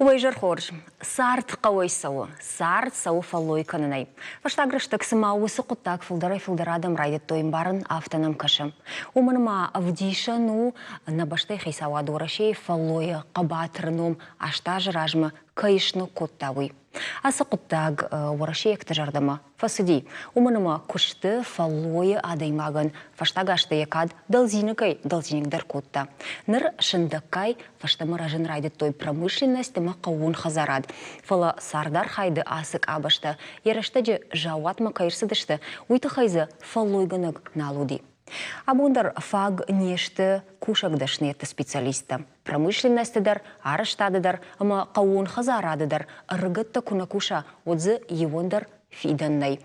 Уӕ изӕр хорз! Цард хъӕуӕй цӕуы, цард цӕуы фӕллой кӕнынӕй. Фӕстаг рӕстӕг цыма уыцы хъуыддаг фылдӕрӕй-фылдӕр адӕм райдыдтой ӕмбарын, афтӕ нӕм кӕсы. Уымӕн ма ӕвдисӕн у, нӕ бӕстӕйы хицауад Уӕрӕсейы фӕллойы хъӕбатыры ном 8 азы размӕ кӕй сног кодта, уый. Ацы хъуыддаг уӕрӕсейӕгты зӕрдӕмӕ фӕцыди, уымӕн ӕмӕ куысты, фӕллойы адӕймагӕн фӕстаг азты йӕ кад дӕлдзиныгӕй дӕлдзиныгдӕр кодта. Ныр сындӕггай фӕстӕмӕ рӕзын райдыдтой промышленность ӕмӕ хъӕууон хӕдзарад. Фӕлӕ цардархайды ацы къабӕзтӕ йӕ рӕстӕджы заууатмӕ кӕй ӕрцыдысты, уый тыххӕй дзы фӕллойгӕнӕг нал уыди. Абон дӕр фаг не сты кусӕг дӕсныйӕдты специалисттӕ. Промышленносты дӕр, арӕзтады дӕр ӕмӕ хъӕууон хӕдзарады дӕр ӕрыгӕттӕ куы нӕ куса, уӕд дзы иуӕн дӕр фидӕн нӕй.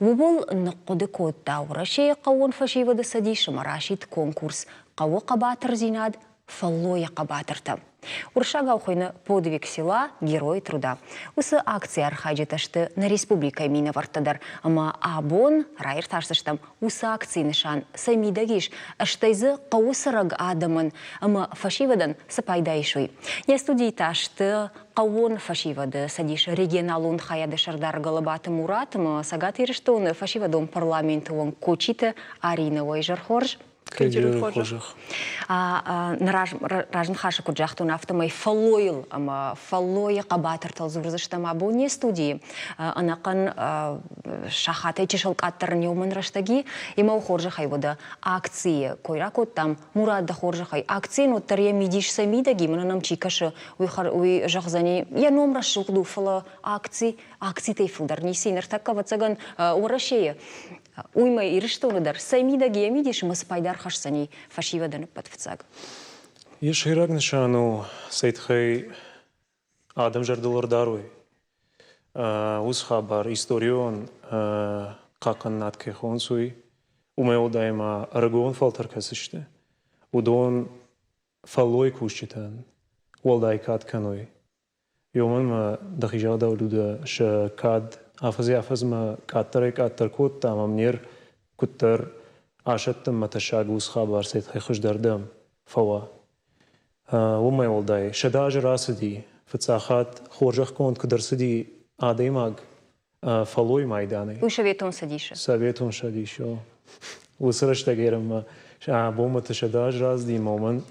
Ууыл ныхъхъуыды кодта Уӕрӕсейы хъӕууон фӕсивӕды цӕдис ӕмӕ расидт конкурс «Хъӕуы хъӕбатырдзинад фӕллойы хъӕбатыртӕ». Уырыссагау хуыйны «Подвиг села. Герой труда». Уыцы акцийы архайджытӕ сты нӕ республикӕйы минӕвӕрттӕ дӕр ӕмӕ абон раиртасдзыстӕм уыцы акцийы нысан цӕй мидӕг ис, стӕй дзы хъӕуы цӕрӕг адӕмӕн ӕмӕ фӕсивӕдӕн цы пайда ис, уый. Не студийы та сты хъӕууон фӕсивӕды цӕдисы регионалон хайады сӕрдар Гӕлӕбаты Мурат ӕмӕ Цӕгат Ирыстоны фӕсивӕдон парламенты уӕнг Кочиты Аринӕ. Уӕ изӕр хорз! Разныхасы куыд загътон, афтӕмӕй фӕллойыл ӕмӕ фӕллойы хъӕбатыртыл дзурдзыстӕм абон не студийы. Ӕнӕхъӕн сахатӕй чысыл къаддӕр не уымӕн рӕстӕги. Имӕ у хорзӕхӕй уӕдӕ акцийы кой ракодтам. Мурат, дӕ хорзӕхӕй, акцийӕн уӕддӕр йӕ мидис сӕ мидӕг и, мӕнӕ нӕм чи кӕсы, уый зӕгъдзӕни, йӕ ном рӕсугъд у, фӕлӕ акци акцитӕй фылдӕр ницы и. Ныртӕккӕ, ӕвӕццӕгӕн, Уӕрӕсейы Уый ма Ирыстоны дӕр цӕй мидӕг йӕ мидис ӕмӕ цы пайда ӕрхӕсдзӕни фӕсивӕдӕн ӕппӕт фыццаг? Йӕ сӕйраг нысан у, цӕй тыххӕй адӕм зӕрдыл ӕрдарой, уыцы хабар историон хъахъхъӕнынад кӕй хонынц, уый. Уымӕй уӕлдай ма ӕрыгон фӕлтӕр кӕцы сты, уыдон фӕллойы кусджытӕн уӕлдай кад кӕной. Уымӕн ӕмӕ дӕхи загъдау Людӕ сӕ кад афӕдзӕй-афӕдзмӕ къаддӕрӕй-къаддӕр кодта ӕмӕ мнер куыддӕр асӕттынмӕ тӕссаг уыцы хабар сӕ тыххӕй хуыздӕрдӕм фӕуа. Уымӕй уӕлдай, 100 азы рацыди, фыццаг хатт хорзӕхгонд куыд ӕрцыди адӕймаг фӕллойы майданӕй. Уый Советон Цӕдисы. Советон Цӕдисы, о. Уыцы рӕстӕг ерынмӕ бонмӕты 100 азы рацыди ӕмӕ уымӕн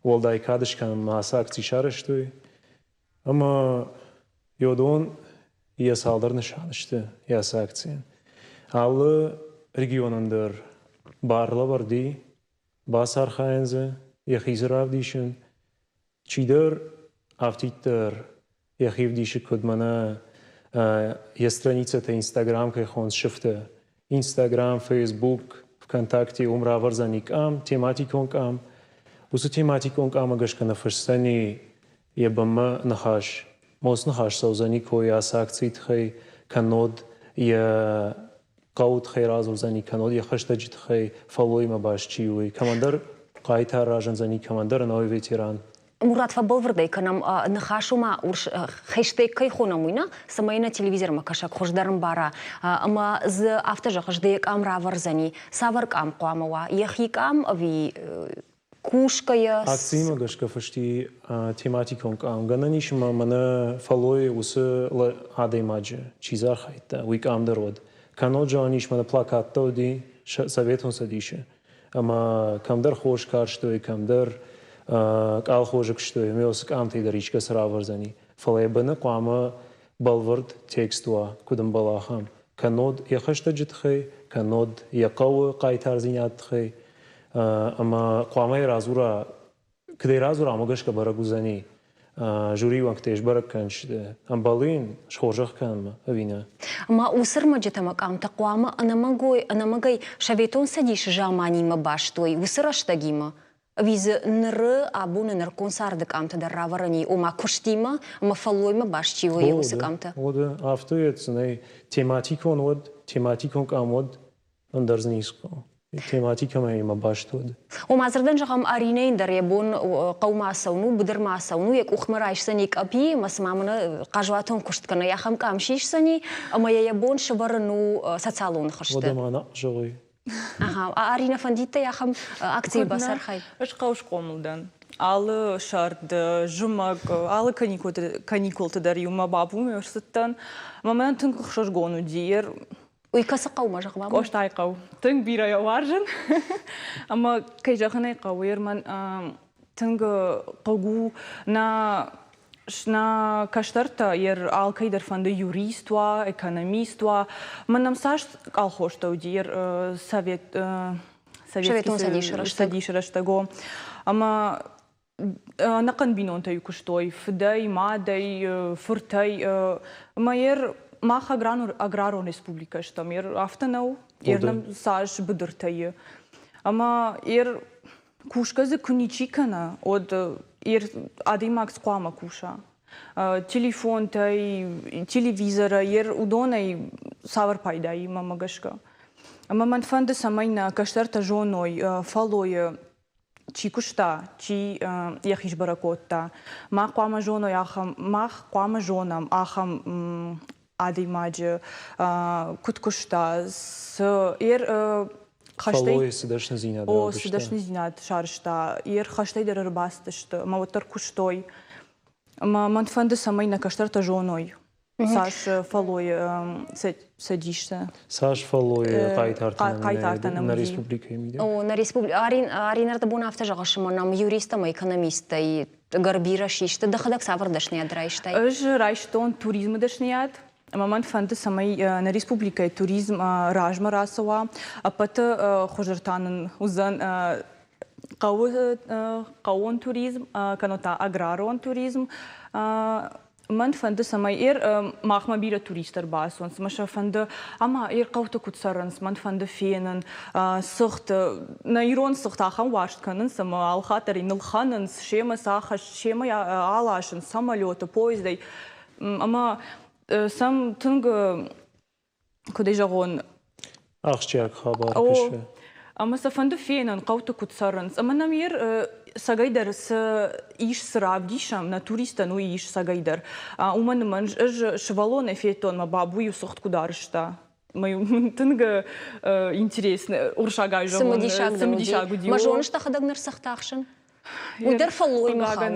уӕлдай кад скӕнынмӕ ацы акци сарӕзтой. Ӕмӕ уыдон йӕ цалдӕр нысан сты йӕ ацы акцийӕн. Алы регионӕн дӕр бар лӕвӕрд и, бацархайӕн дзы, йӕхи дзы равдисын. Чидӕр афтиддӕр йӕхи вдисы, куыд мӕнӕ йӕ страницӕтӕ Инстаграм кӕй хонынц сыфтӕ. Инстаграм, Фейсбук, ВКонтакте уым равӕрдзӕни къам, тематикон къам. Уыцы тематикон къаммӕ гӕсгӕ ныффысдзӕни йӕ бынмӕ ныхас. Моц ныхас цӕудзӕни кой ацы акцийы тыххӕй, кӕннод йӕ хъӕуы тыххӕй радзурдзӕни, кӕннод йӕ хӕстӕджы тыххӕй фӕллоимӕ баст чи у, уый. Кӕмӕндӕр хъайтар разындзӕни, кӕмӕндӕр ӕнӕуи ветеран. Мурат, фӕбӕлвырдӕй кӕнӕм ныхас ома урс хэштег кӕй хонӕм, уый нӕ, цӕмӕй нӕ телевизормӕ кӕсӕг хуыздӕр ӕмбара. Ӕмӕ дзы афтӕ зӕгъыс, ды йӕ къам равӕрдзӕни. Цавӕр къам хъуамӕ уа? Йӕхи къам ӕви кусгӕйӕ? Акциимӕ гӕсгӕ фысти тематикон къам. Гӕнӕн ис ӕмӕ мӕнӕ фӕллойы уыцы адӕймаджы, чи дзы архайдта, уый къам дӕр уӕд. Кӕннод зӕгъӕн ис, мӕнӕ плакаттӕ уыди Советон Цӕдисы. Ӕмӕ кӕмдӕр хос карстой, кӕмдӕр къалхозы куыстой, ӕмӕ уыцы къамтӕй дӕр искӕцы равӕрдзӕни. Фӕлӕ йӕ быны хъуамӕ бӕлвырд текст уа, куыд ӕмбӕлы ахӕм. Кӕннод йӕ хӕстӕджы тыххӕй, кӕннод йӕ хъӕуы хъайтардзинады тыххӕй. Ӕмӕ хъуамӕ йӕ радзура, куыд ӕй радзура, уымӕ гӕсгӕ бӕрӕг уыдзӕни, жюрийы уӕнгтӕ сбӕрӕг кӕндзысты, ӕмбӕлы йын схорзӕх кӕнынмӕ ӕви нӕ. Ӕмӕ уыцы ӕрмӕджытӕ ӕмӕ къамтӕ хъуамӕ ӕнӕмӕнгӕй Советон Цӕдисы заманимӕ баст уой, уыцы рӕстӕгимӕ? Ӕви дзы ныры абоны нырыккон царды къамтӕ дӕр равӕрӕн и, ома куыстимӕ ӕмӕ фӕллоймӕ баст чи вӕййы, уыцы къамтӕ? Уӕдӕ, афтӕ йеддзынӕй тематикон уӕд, тематикон къам уӕд, ӕндӕр дзы ницы хъӕуы. Тематикӕмӕ имӕ баст уыд. Ома дзырдӕн зӕгъӕм, Аринӕйӕн дӕр йӕ бон хъӕумӕ цӕуын у, быдырмӕ цӕуын у, йӕ къухмӕ райсдзӕни къӕпи ӕмӕ цыма мӕнӕ хъазуатон куыст кӕны, ахӕм къам сисдзӕни ӕмӕ йӕ йӕ бон сӕвӕрын у социалон хызты. Уӕдӕ ма нӕ зӕгъой. Ага, Арина фӕндидтӕй ахӕм акцийы бацархай? Ӕз хъӕу схъомыл дӕн. Алы сӕрд, зымӕг, алы каникулты дӕр иумӕ бабумӕ ӕрцыдтӕн. Ӕмӕ мӕнӕн тынг ӕхсызгон уыди. Уый кӕцы хъӕумӕ зӕгъ Къостайы хъӕу. Тынг бирӕ йӕ уарзын. Ӕмӕ кӕй зӕгъын ӕй хъӕуы, Ерман тынг хъыг у нӕ нӕ кӕстӕртӕ ер алкӕй дӕр фӕнды юрист уа, экономист уа. Мӕн нӕм цас колхозтӕ уыди ер совет Советон Цӕдисы рӕстӕг. Цӕдисы рӕстӕг, о. Ӕмӕ ӕнӕхъӕн бинонтӕй куыстой фыдӕй, мадӕй, фыртӕй. Ӕмӕ ер мах аграрон республикӕ стӕм, ер афтӕ нӕу, ер нӕм цас быдыртӕ и. Ӕмӕ ер кусгӕ дзы куы ничи кӕна, уӕд ер адӕймаг цы хъуамӕ куса? Телефонтӕй, телевизорӕй, ер уыдонӕй цавӕр пайда и мӕнмӕ гӕсгӕ? Ӕмӕ мӕн фӕнды, цӕмӕй нӕ кӕстӕртӕ зоной фӕллойы чи куыста, чи йӕхи сбӕрӕг кодта. Мах хъуамӕ зоной ахӕм, мах хъуамӕ зонӕм ахӕм адӕймаджы куыд куыста, цы ер хӕстӕй цы дӕсныдзинад о, цы дӕсныдзинад сарӕзта, ер хӕстӕй дӕр ӕрбацыдысты ӕмӕ уӕддӕр куыстой. Ӕмӕ мӕн фӕнды, цӕмӕй нӕ кӕстӕртӕ зоной, цас фӕллойы цӕдистӕ. Цас фӕллойы хъайтартӕ нӕ республикӕйы мидӕг? О, нӕ республикӕ. Арин ӕрдӕбон афтӕ зӕгъыс, ӕмӕ нӕм юрист ӕмӕ экономисттӕй ӕгӕр бирӕ систы. Дӕхӕдӕг цавӕр дӕсныйад райстай? Ӕз райстон туризмы дӕсныйад. Ӕмӕ мӕн фӕнды, цӕмӕй нӕ республикӕйы туризм размӕ рацӕуа. Ӕппӕты хуыздӕр та нын уыдзӕн хъӕуы хъӕууон туризм, кӕнӕ та аграрон туризм. Мӕн фӕнды, цӕмӕй эр махмӕ бирӕ туристтӕ ӕрбацӕуынц, ӕмӕ сӕ фӕнды, ӕмӕ эр хъӕуты куыд цӕрынц, мӕн фӕнды фенын цыхт, нӕ ирон цыхт ахӕм уарзт кӕнынц, ӕмӕ алхатт дӕр нылхӕнынц, семӕ сӕ ахӕсс, семӕ аласынц самолеты, поездӕй. Ӕмӕ сӕм тынг куыд ӕй зӕгъон, Ахсджиаг хабар кӕсы. Ӕмӕ сӕ фӕнды фенын, хъӕуты куыд цӕрынц. Ӕмӕ нӕм ер сагӕй дӕр цы ис, цы равдисӕм, нӕ туристӕн уый ис сагӕй дӕр. Уымӕн ӕмӕ ӕз сывӕллонӕй федтон, мӕ бабу-иу цыхт куыд арызта. Мӕ тынг интересно, уырыссагау зӕгъон, цымыдисаг уыди. Мӕ зоныс дӕхӕдӕг ныр цыхт ахсын? Уый дӕр фӕллоймӕ хауы.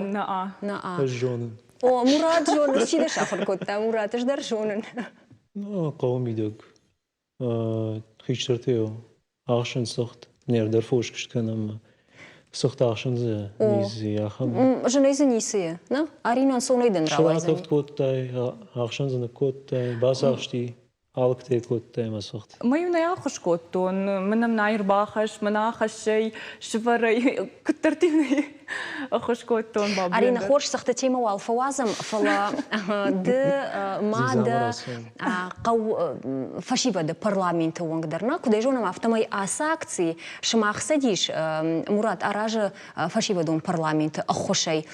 Наа. Ӕз зонын. О, Мурат зоныс, чи дӕ сахуыр кодта, Мурат, ӕз дӕр зонын. Ну, хъӕуы мидӕг хистӕртӕ ахсын цыхт, не рдӕр фос куыст кӕнӕм. Цыхт ахсын дзы ницы ахӕм. Зынӕй дзы ницы и, нӕ? Арина ӕнцонӕй дын рауайдзӕни. Сракӕфт кодтай, ахсӕн дзы ныккодтай, бацахсти. Алыгтӕ кодтай мӕ цыхт. Мӕ-иу нӕ ӕххуыс кодтон, мӕн ӕм нӕ ӕрбахӕсс, мӕн ахӕссӕй, сывӕрӕй, куыддӕрты-иу нӕ ӕххуыс кодтон бабуйӕн Арина, хорз цыхты темӕ уал фӕуадзӕм, фӕлӕ ды ма дӕ хъӕу фӕсивӕды парламенты онг дӕр нӕ, куыд ӕй зонӕм, афтӕмӕй ацы акци сымах цӕдис Мурат аразы фӕсивӕдон парламенты ӕххуысӕй.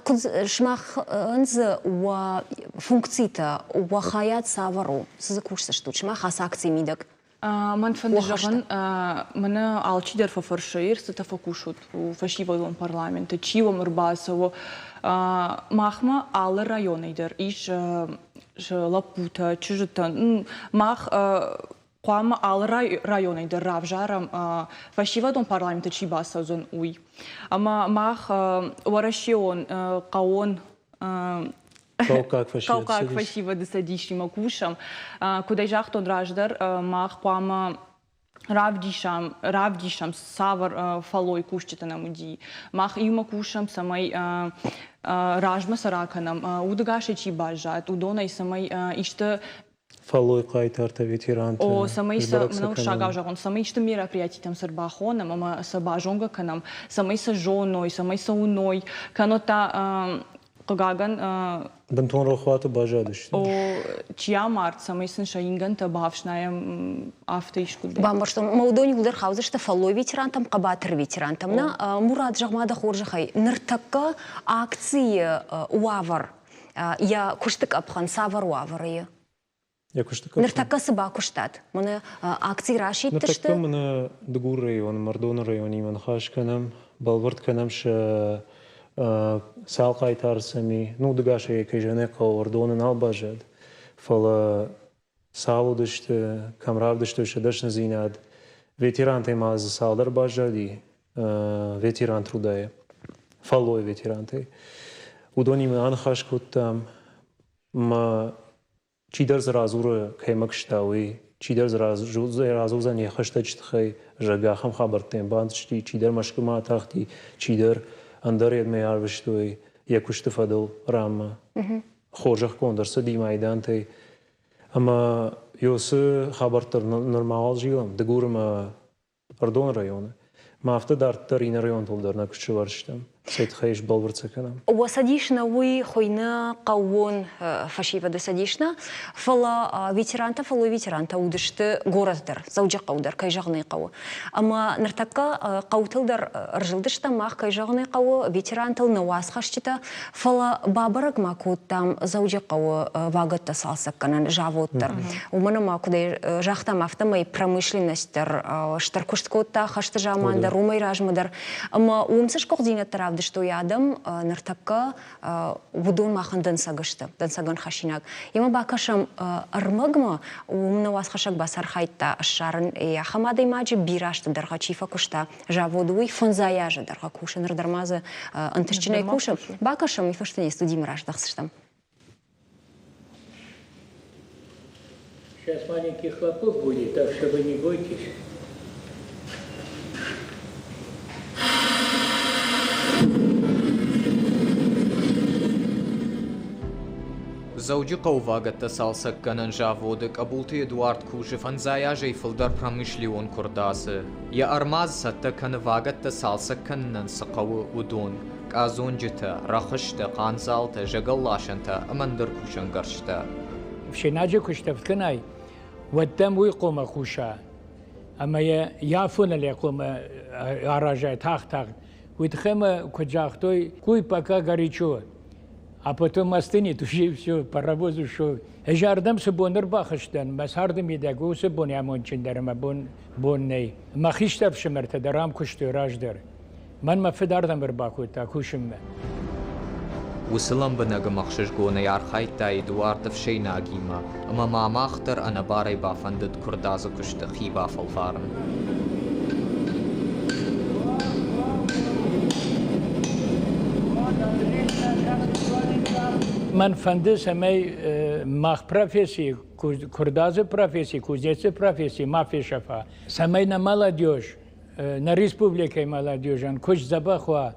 Куыд сымахӕн дзы уӕ функцитӕ, уӕ хайад цавӕр у? Цы дзы кусдзыстут сымах ацы акцийы мидӕг? Мӕн фӕнды зӕгъын, мӕнӕ алчидӕр фӕфӕрсы, ерсытӕ фӕкусут фӕсивӕдон парламенты, чи уӕм ӕрбацӕуы. Махмӕ алы районӕй дӕр ис лӕппутӕ, чызджытӕ. Мах хъуамӕ алы районӕй дӕр равзарӕм, фӕсивӕдон парламенты чи бацӕудзӕн, уый. Ӕмӕ мах уӕрӕсеон хъӕуон хъӕуккаг фӕсивӕды цӕдисимӕ кусӕм. Куыд ӕй загътон раздӕр, мах хъуамӕ равдисӕм, равдисӕм, цавӕр фӕллой кусджытӕ нӕм уыди. Мах иумӕ кусӕм, цӕмӕй размӕ сӕ ракӕнӕм, удӕгасӕй чи баззад, уыдонӕй цӕмӕй исты Фӕллой хъайтартӕ, ветерантӕ. О, цӕмӕй сӕ, мӕнӕ уырыссагау зӕгъон, цӕмӕй исты мероприятитӕм сӕ ӕрбахонӕм ӕмӕ сӕ базонгӕ кӕнӕм, цӕмӕй сӕ зоной, цӕмӕй сӕ уыной, кӕннод та, хъыгагӕн, Бынтон рохуаты баззадысты. О, чи амард, цӕмӕй сын сӕ ингӕнтӕ бафснайӕм, афтӕ искуыд. Бамбӕрстон, ӕмӕ уыдон иуылдӕр хаудзысты фӕллой ветерантӕм, хъӕбатыр ветерантӕм. Нӕ, Мурат, зӕгъ-ма дӕ хорзӕхӕй, ныртӕккӕ акцийы уавӕр йӕ куысты къӕпхӕн цавӕр уавӕры и? Йӕ куысты Ныртӕккӕ цы бакуыстат? Мӕнӕ акци расидтысты? Ныртӕккӕ мӕнӕ Дыгуры район, Мордоны районимӕ ныхас кӕнӕм, бӕлвырд кӕнӕм сӕ цал хъайтар сӕм и. Ну, дыгасӕй кӕй зӕгъын ӕй хъӕуы, Ӕрдоны нал баззад, фӕлӕ цал уыдысты, кӕм равдыстой сӕ дӕсныдзинад. Ветерантӕй ма дзы цалдӕр баззади, ветеран трудайы, фӕллойы ветерантӕй. Уыдонимӕ аныхас кодтам, мӕ чидӕр дзы радзуры, кӕй мӕ куыста, уый, чидӕр дзы радзурдзӕн йӕ хӕстӕджы тыххӕй, зӕгъгӕ, ахӕм хабӕрттӕ йын бантысти, чидӕр Мӕскуымӕ атахти, чидӕр ӕндӕр едмӕ арвыстой йӕ куысты фӕдыл раммӕ. Хорзӕхгонд ӕрцыди майдантӕй. Ӕмӕ уыцы хабӕрттӕ нырма уал зилӕм Дыгуры ӕмӕ Ӕрдоны районы. Ма афтӕ дарддӕр иннӕ районтыл дӕр нӕ куыст сӕвӕрдзыстӕм. Цӕй тыххӕй сбӕлвырд сӕ кӕнӕм. Уӕ цӕдис нӕ уый хуыйны хъӕууон фӕсивӕды цӕдис нӕ, фӕлӕ ветерантӕ, фӕллой ветерантӕ уыдысты горӕт дӕр, Дзӕуджыхъӕу дӕр, кӕй зӕгъын ӕй хъӕуы. Ӕмӕ ныртӕккӕ хъӕутыл дӕр ӕрзылдыстӕм мах, кӕй зӕгъын ӕй хъӕуы, ветерантыл нӕ уацхӕсджытӕ, фӕлӕ бабӕрӕг ма кодтам Дзӕуджыхъӕуы вагӕттӕ цалцӕггӕнӕн завод дӕр. Уымӕн ӕмӕ, куыд загътам, афтӕмӕй промышленность дӕр стыр куыст кодта хӕсты заман дӕр, уымӕй размӕ дӕр. Ӕмӕ уым цы сгуыхтдзинӕдтӕ равдыстой адӕм, ныртӕккӕ уыдон махӕн дӕнцӕг сты, дӕнцӕгӕн хӕссинаг. Емӕ бакӕсӕм ӕрмӕгмӕ, уым нӕ уацхӕссӕг бацархайдта ссарын ахӕм адӕймаджы, бирӕ азты дӕргъы чи фӕкуыста заводы, уый фӕндзай азы дӕргъы кусы, ныр дӕр ма дзы ӕнтыстджынӕй кусы. Бакӕсӕм, уый фӕстӕ не студимӕ раздӕхдзыстӕм. Сейчас маленький хлопок будет, так что вы не бойтесь. Дзӕуджыхъӕуы вагӕттӕ цалцӕггӕнӕн заводы Къӕбулты Эдуард кусы фӕндзай азӕй фылдӕр промышленон куырдадзы. Йӕ ӕрмадз цӕттӕ кӕны вагӕттӕ цалцӕг кӕнынӕн цы хъӕуы, уыдон. Къадзонджытӕ, рӕхыстӕ, хъандзалтӕ, зӕгӕлласӕнтӕ ӕмӕ ӕндӕр кусӕнгӕрзтӕ. Ӕфсӕйнаджы куыст ӕфткӕнай, уӕд дӕм уый хъуамӕ хъуса ӕмӕ йӕ йӕ афоныл йӕ хъуамӕ аразай тагъд-тагъд. Уый тыххӕй мӕ куыд загътой, куй пока горячо, а потом остынет уже все, паровоз ушел. Ӕз ардӕм цы бон ӕрбахызтӕн, мӕ царды мидӕг уыцы бон амондджындӕр ӕмӕ бон, бон нӕй. Мӕ хистӕр ӕфсымӕртӕ дӕр ам куыстой раздӕр. Мӕн мӕ фыд ардӕм ӕрбакодта кусынмӕ. Уыцы лӕмбынӕг ӕмӕ ӕхсызгонӕй архайдта Эдуард ӕфсӕйнагимӕ, ӕмӕ ма мах дӕр ӕнӕбарӕй бафӕндыд куырдадзы куысты хи бафӕлварын. Мӕн фӕнды, цӕмӕй мах професси, куырдадзы професси, кузнецы професси ма фесӕфа, цӕмӕй нӕ молодежь нӕ республикӕйы молодежӕн куыст дзӕбӕх уа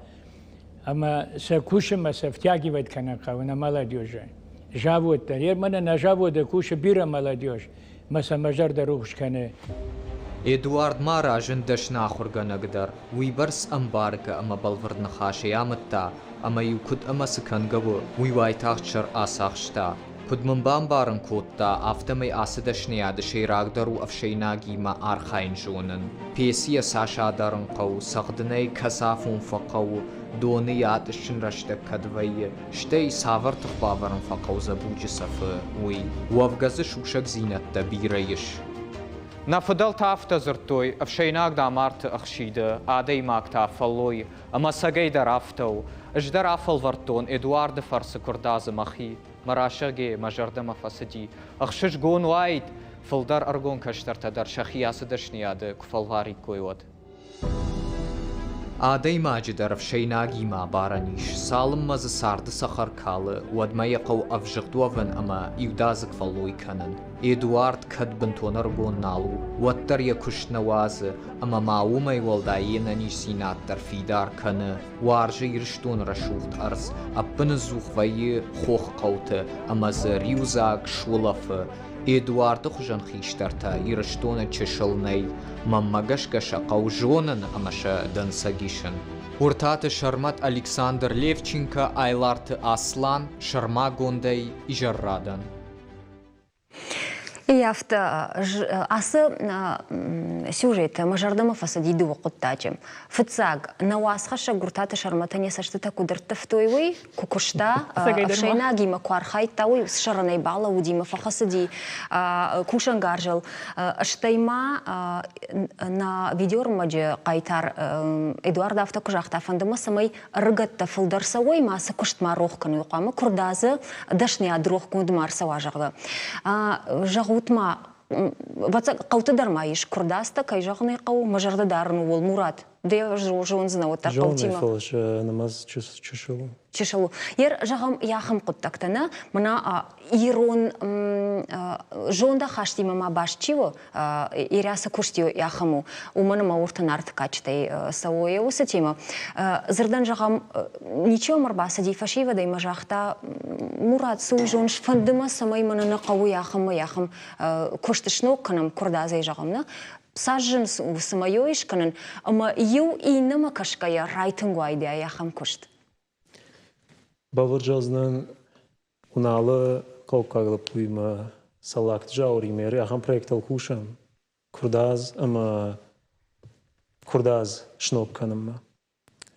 ӕмӕ сӕ кусынмӕ сӕ втягивать кӕнын хъӕуы нӕ молодежы. Заводтӕ. Мӕнӕ нӕ заводы кусы бирӕ молодежь, мӕ сӕ мӕ зӕрдӕ рухс кӕны. Эдуард ма разынд дӕсны ахуыргӕнӕг дӕр. Уыйбӕрц ӕмбаргӕ ӕмӕ бӕлвырд ныхасӕй амыдта, ӕмӕ-иу куыд ӕмӕ цы кӕнгӕ у, уый уайтагъд сӕр ацахста. Куыд мын бамбарын кодта, афтӕмӕй ацы дӕсныйады сӕйрагдӕр у ӕфсӕйнагимӕ архайын зонын. Пецийӕ цас адарын хъӕуы, цӕгъдынӕй кӕцы афон фӕхъӕуы, доны йӕ атъыссын рӕстӕг кӕд вӕййы, стӕй цавӕр тых бавӕрын фӕхъӕуы дзӕбуджы цӕфы, уый. Уӕвгӕ дзы сусӕгдзинӕдтӕ бирӕ ис. Нӕ фыдӕлтӕ афтӕ дзырдтой, ӕфсӕйнаг дам арты ӕхсиды, адӕймаг та фӕллойы. Ӕмӕ цӕгӕйдӕр афтӕ у. Ӕз дӕр афӕлвӕрдтон Эдуарды фӕрцы куырдадзы мӕхи. Мӕ расыгӕй мӕ зӕрдӕмӕ фӕцыди. Ӕхсызгон уаид, фылдӕр ӕргон кӕстӕртӕ дӕр сӕхи ацы дӕсныйады куы фӕлвариккой, уӕд. Адӕймаджы дӕр ӕфсӕйнагимӕ абарӕн ис, цалынмӕ дзы царды цӕхӕр калы, уӕдмӕ йӕ хъӕуы ӕвзыгъд уӕвын ӕмӕ иудадзыг фӕллой кӕнын. Эдуард кӕд бынтон ӕрыгон нал у, уӕддӕр йӕ куыст нӕ уадзы ӕмӕ ма уымӕй уӕлдай йе нӕниздзинад дӕр фидар кӕны. Уарзы Ирыстоны рӕсугъд ӕрдз, ӕппыныдзух вӕййы хоххъӕуты ӕмӕ дзы риудзаг сулӕфы. Эдуарды хуызӕн хистӕртӕ Ирыстоны чысыл нӕй, мӕнмӕ гӕсгӕ сӕ хъӕуы зонын ӕмӕ сӕ дӕнцӕг исын. Уыртаты Сӕрмӕт Александр Левченко, Айларты Аслан, сӕрмагондӕй изӕррадӕн. Афтӕ ацы сюжеты мӕ зӕрдӕмӕ фӕцыди дыууӕ хъуыддаджы. Фыццаг, нӕ уацхӕссӕг Гуртаты Сӕрмӕтӕн йӕ цӕстытӕ куыд ӕрттывтой, уый, куы куыста, ӕфсӕйнагимӕ куы архайдта, уый сӕрӕнӕй балӕууыди мӕ фӕхӕцыди кусӕнгарзыл. Стӕй ма нӕ видеоӕрмӕджы хъайтар Эдуард афтӕ куы загъта, фӕнды мӕ, цӕмӕй ӕрыгӕттӕ фылдӕр цӕуой, ма сӕ куыст ма рох кӕной, хъуамӕ куырдадзы дӕсныйад рохгонд ма ӕрцӕуа, зӕгъгӕ. Зӕгъут ма, хъӕуты дӕр ма ис куырдадзтӕ, кӕй зӕгъын ӕй хъӕуы, мӕ зӕрдӕ дарын ууыл, Мурат, ды зондзынӕ уӕддӕр хъӕутимӕ. Зонын, фӕлӕ нымӕц чысыл у. Чысыл у. Ер, зӕгъӕм, ахӕм хъуыддӕгтӕ нӕ, мӕнӕ ирон зондахастимӕ ма баст чи у, Ирӕ цы куыст ахӕм у, уымӕн ӕмӕ урты нарты кадджытӕй цӕуы уыцы темӕ. Дзырдӕн зӕгъӕм, ничи уӕм ӕрбацыди фӕсивӕдӕй мӕ загъта, Мурат, цы у зоныс, фӕнды мӕ, цӕмӕй мӕнӕ нӕ хъӕуы ахӕм мӕ ахӕм куыст сног кӕнӕм, куырдадзӕй зӕгъӕм, нӕ? Цас зын у цымӕ йой скӕнын, ӕмӕ иу иннӕмӕ кӕсгӕйӕ райтынг уайдӕ ахӕм куыст? Бӕлвырд зӕгъдзынӕн, Уыналы хъӕуккаг лӕппуимӕ Цӕллагты Зауыримӕ ахӕм проектыл кусӕм, куырдадз ӕмӕ куырдадз сног кӕнынмӕ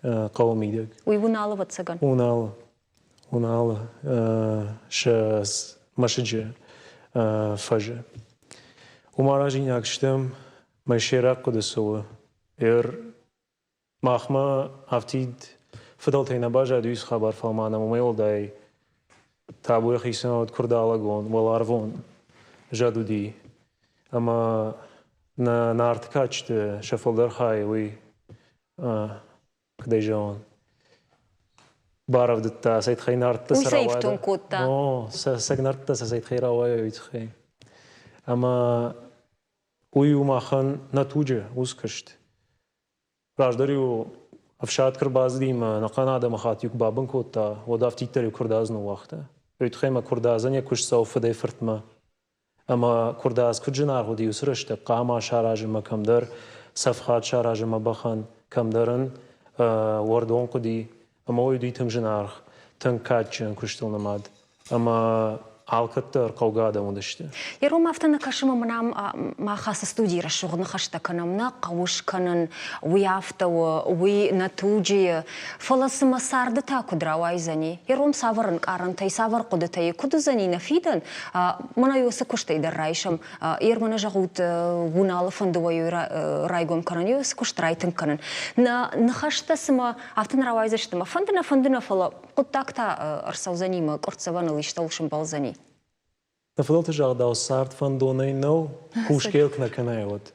хъӕуы мидӕг. Уый Уыналы, ӕвӕццӕгӕн? Уыналы. Уыналы сӕ мӕсыджы фӕзы. Уым аразинаг стӕм, мӕ сӕйраг хъуыды цы у, Махмӕ афтид фыдӕлтӕй нӕ баззад уыцы хабар, фӕлӕ ма нӕм уымӕй уӕлдай табуйы хицауад куырдалӕгон, уӕларвон зӕд уыди. Ӕмӕ нӕ Нарты кадджыты сӕ фылдӕр хай уый, куыдӕй зӕгъон, барӕвдыдта, сӕ тыххӕй нӕрдтӕ Уый сӕ ифтонг кодта. О, сӕ нӕрдтӕ сӕ тыххӕй рауайой, уый тыххӕй. Ӕмӕ уый у махӕн нӕ туджы уыцы куыст. Раздӕр-иу ӕфсад куы рбацыди ӕмӕ ӕнӕхъӕн адӕмыхатт-иу куы бабын кодта, уӕд афтиддӕр-иу куырдадз ныууагъта. Уый тыххӕй ӕмӕ куырдадзӕн йӕ куыст цӕуы фыдӕй-фыртмӕ. Ӕмӕ куырдадз куыд зынаргъ уыди уыцы рӕстӕг хъама саразынмӕ кӕмдӕр, цӕфхад саразынмӕ бӕхӕн, кӕмдӕр ын уӕрдон хъуыди. Ӕмӕ уый уыди тынг зынаргъ, тынг кадджын куыстыл нымад. Ӕмӕ алкӕддӕр хъӕугӕ адӕм уыдысты. Ером афтӕ нӕ кӕсы, ӕмӕ мын ам мах ацы студийы рӕсугъд ныхӕстӕ кӕнӕм, нӕ хъӕуы скӕнын, уый афтӕ у, уый нӕ туджы, фӕлӕ цымӕ царды та куыд рауайдзӕни? Ером цавӕр ӕнкъарӕнтӕй, цавӕр хъуыдытӕй, куыд уыдзӕни нӕ фидӕн? Мӕнӕ уыцы куыстӕй дӕр райсӕм. Ер мӕнӕ зӕгъут, Уыналы фӕнды уӕ райгом кӕнын, уыцы куыст райтынг кӕнын. Нӕ ныхӕстӕ цымӕ афтӕ нӕ рауайдзысты, мӕ фӕнды нӕ, фӕнды нӕ, фӕлӕ хъуыддаг та ӕрцӕудзӕни мӕ къуырццӕвӕныл истӕуыл сымбӕлдзӕни. Нӕ фыдӕлты загъдау цард фӕндонӕй нӕу, кусгӕ куы нӕ кӕнай, уӕд.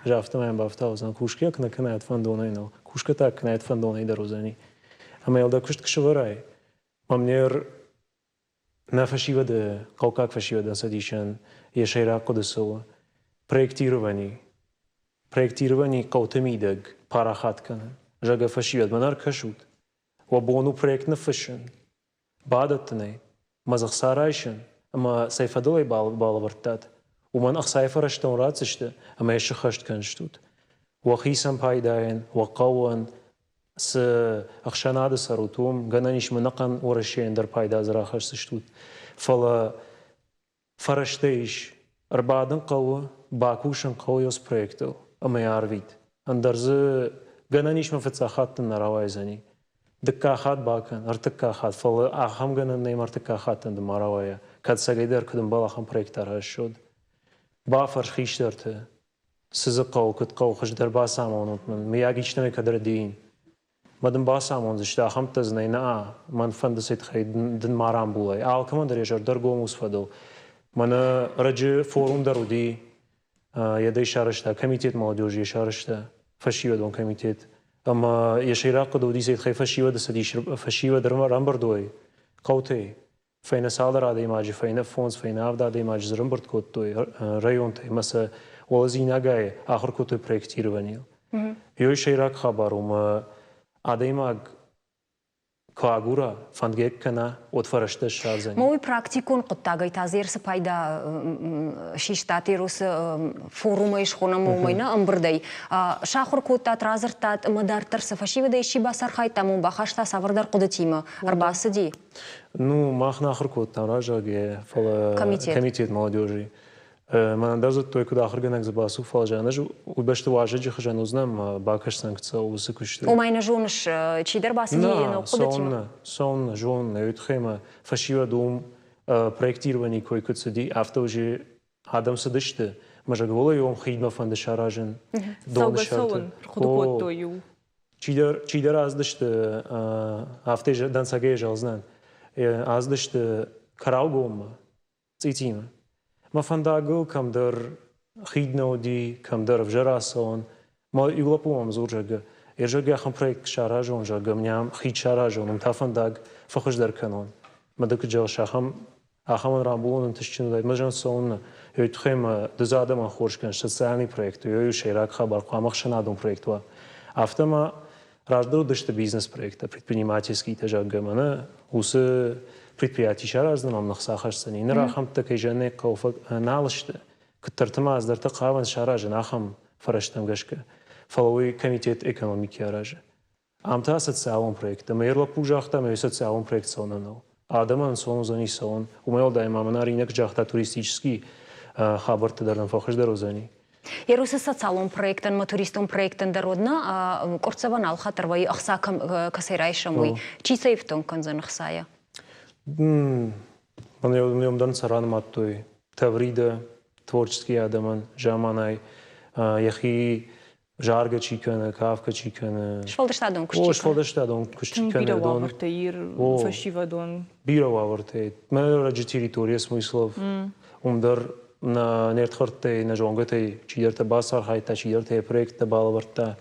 Ӕз афтӕмӕй бафтаудзӕн, кусгӕ куы нӕ кӕнай, уӕд фӕндонӕй нӕу. Кусгӕ та кӕнай, уӕд фӕндонӕй дӕр уыдзӕни. Ӕмӕ йыл дӕ куыст куы сӕвӕрай, мӕм не нӕ фӕсивӕды, хъӕуккаг фӕсивӕдӕн цӕдисӕн йӕ сӕйраг хъуыды цы у? Проектировани. Проектировани хъӕуты мидӕг парахат кӕнын. Зӕгъгӕ, фӕсивӕд, мӕнӕ ӕркӕсут, Уӕ бон у проект ныффыссын, бадӕттын ӕй, мӕ дзы ӕхца райсын ӕмӕ цӕй фӕдыл ӕй балӕвӕрдтат, уымӕн ӕхцайы фӕрӕзтӕ уын ратдзысты ӕмӕ йӕ сыххӕст кӕндзыстут. Уӕхицӕн пайдайӕн, уӕ хъӕуӕн, цы ӕхсӕнады цӕрут, уым гӕнӕн ис мӕнӕхъӕн Уӕрӕсейӕн дӕр пайда дзы рахӕсдзыстут. Фӕлӕ Фӕрӕзтӕ ис. Ӕрбадын хъӕуы, бакусын хъӕуы ёс проектыл ӕмӕ йӕ арвит. Ӕндӕр дзы гӕнӕн ис мӕ фыццаг хатт дын нӕ рауайдзӕни. Дыккаг хатт бакӕн, ӕртыккаг хатт, фӕлӕ ахӕм гӕнӕн нӕй ӕмӕ ӕртыккаг хаттӕн дын ма рауайа, кӕд цӕгӕйдӕр куыд ӕмбӕлы ахӕм проект аразыс, уӕд. Бафӕрс хистӕрты, цы дзы хъӕуы, куыд хъӕуы, хуыздӕр бацамонут мын, мыййаг истӕмӕй кӕд рӕдийын. Мӕ дын бацамондзысты, ахӕмтӕ дзы нӕй, нӕ, мӕн фӕнды сӕ тыххӕй дын ма рамбулай. Алкӕмӕн дӕр йӕ зӕрдӕ ӕргом ус фӕдыл. Мӕнӕ раджы форум дӕр уыди, йӕ сарӕзта, комитет молодежи йӕ сарӕзта, фӕсивӕдон комитет. Ӕмӕ йӕ сӕйраг хъуыды уыди, сӕ тыххӕй фӕсивӕды цӕдис, фӕсивӕд ӕрӕмбырд уой хъӕутӕй. Фӕйнӕ цалдӕр адӕймаджы, фӕйнӕ фондз, фӕйнӕ авд адӕймаджы дзы ӕрӕмбырд кодтой районтӕй ӕмӕ сӕ уӕлӕдзинагӕй ахуыр кодтой проектированийыл. Ёй сӕйраг хабар у, мӕ адӕймаг куы агура, фӕндгӕ кӕна, уӕд фӕрӕзтӕ ссардзӕни. Ма уый практикон хъуыддагӕй та дзы цы пайда систат Ерусы форумӕй схонӕм уымӕй нӕ ӕмбырдӕй. Сахуыр кодтат, радзырдтат ӕмӕ дарддӕр цы фӕсивӕдӕй исчи бацархайдта, ӕмӕ бахаста цавӕрдӕр хъуыдытимӕ ӕрбацыди? Ну, мах нӕ ахуыр кодтам раззаг, фӕлӕ комитет, комитет молодежи. Мӕнӕн дӕр дзырдтой, куыд ахуыргӕнӕг дзы бацу, фӕлӕ зӕгъын, ӕз уый бӕсты уазӕджы хуызӕн уыдзынӕн ӕмӕ бакӕсдзӕн куыд уыцы куысты. Ома нӕ зоныс, чидӕр бацыди йӕ ног хъуыдытимӕ? Цӕуыннӕ, зонын, уый тыххӕй мӕ фӕсивӕд уым проектировани кой куыд цыди, афтӕ уже адӕм цыдысты. Мӕ зӕгъ, уым хидмӕ фӕнды саразын доны сӕрты. Цӕугӕ-цӕуын рхъуыды кодтой-иу. Чидӕр аздысты, афтӕ дӕнцӕгӕй зӕгъдзынӕн, аздысты Караугоммӕ, Цъитимӕ. Мӕ фӕндагыл кӕмдӕр хид нӕ уыди, кӕмдӕр ӕвзӕр ацӕуӕн. Мӕ иу лӕппу мӕм дзуры, зӕгъгӕ, зӕгъгӕ, ахӕм проект саразон, зӕгъгӕ, мӕ ам хид саразон, уым та фӕндаг фӕхуыздӕр кӕнон. Мӕ ды куыд зӕгъыс, ахӕм ахӕмӕн рамбулон ӕнтыстджын уыдаид. Мӕ зӕгъын цӕуыннӕ? Уый тыххӕй мӕ ды дзы адӕмӕн хорз кӕныс социальный проект, уый у сӕйраг хабар, хъуамӕ ӕхсӕнадон проект уа. Афтӕ ма раздӕр уыдысты бизнес-проекттӕ, предпринимательскийтӕ, зӕгъгӕ, мӕнӕ уыцы предприяти сараздзӕн, ам ныхца хӕсдзӕни. Ныр ахӕмттӕ, кӕй зӕгъын ӕй хъӕуы, нал сты. Куыддӕрты ма ӕздӕртӕ хъавынц саразын ахӕм фӕрӕзтӕм гӕсгӕ. Фӕлӕ уый комитет экономики аразы. Ам та социалон проект. Ӕмӕ йӕ лӕппу загъта, ӕмӕ социалон проект цӕуынӕн нӕу. Адӕмӕн ӕнцон уыдзӕни цӕуын. Уымӕй уӕлдай ма мӕнӕ Аринӕ загъта, туристический хабӕрттӕ дӕр нын фӕхуыздӕр уыдзӕни. Ерусы социалон проектӕн ма туристон проектӕн дӕр уӕд нӕ къуырццӕвӕн алхатт ӕрвӕййы ӕхца кӕцӕй райсӕм, уый. Чи сӕ ифтонг кӕндзӕн ӕхцайӕ? Мӕн дӕн сӕ ранымадтой Таврида творческий адӕмӕн заманай йӕхи заргӕ чи кӕны, кафгӕ чи кӕны. Сфӕлдыстадон куыст чи кӕны. Сфӕлдыстадон куыст чи кӕны. Бирӕ уавӕртӕ ир фӕсивӕдон. Бирӕ уавӕртӕ. Мӕ раджы территория Смыслов. Уым дӕр нӕ не рдхӕрдтӕй, нӕ зонгӕтӕй чидӕртӕ бацархайдта, чидӕртӕ йӕ проекттӕ балӕвӕрдта.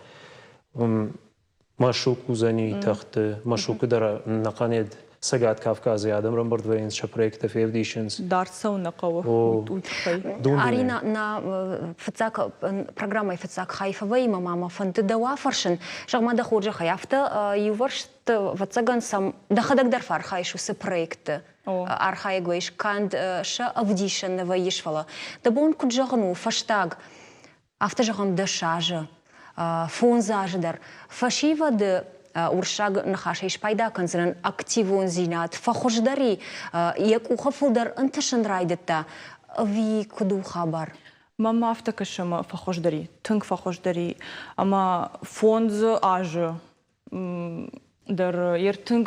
Машук уыдзӕни тӕхты. Машукы дӕр нӕхъӕнед Цӕгат Кавказы адӕм рамбырд вӕййынц, сӕ проекттӕ февдисынц. Дард цӕуын нӕ хъӕуы уый тыххӕй. Арина, нӕ фыццаг программӕйы фыццаг хай фӕвӕййы ма мӕ фӕнды дӕу афӕрсын. Зӕгъ-ма дӕ хорзӕхӕй, афтӕ иувӕрсты, ӕвӕццӕгӕн сӕм дӕхӕдӕг дӕр фӕархайыс уыцы проектты. Архайӕг вӕййыс канд сӕ ӕвдисӕн нӕ вӕййыс, фӕлӕ дӕ бон куыд зӕгъын у, фӕстаг афтӕ зӕгъӕм, 10 азы, 5 азы дӕр фӕсивӕды уырыссаг ныхасӕй спайда кӕндзынӕн активондзинад фӕхуыздӕри, йӕ къухы фылдӕр ӕнтысын райдыдта, ӕви куыд у хабар? Мӕнмӕ афтӕ кӕсы, ӕмӕ фӕхуыздӕри, тынг фӕхуыздӕри. Ӕмӕ 5 азы дӕр ер тынг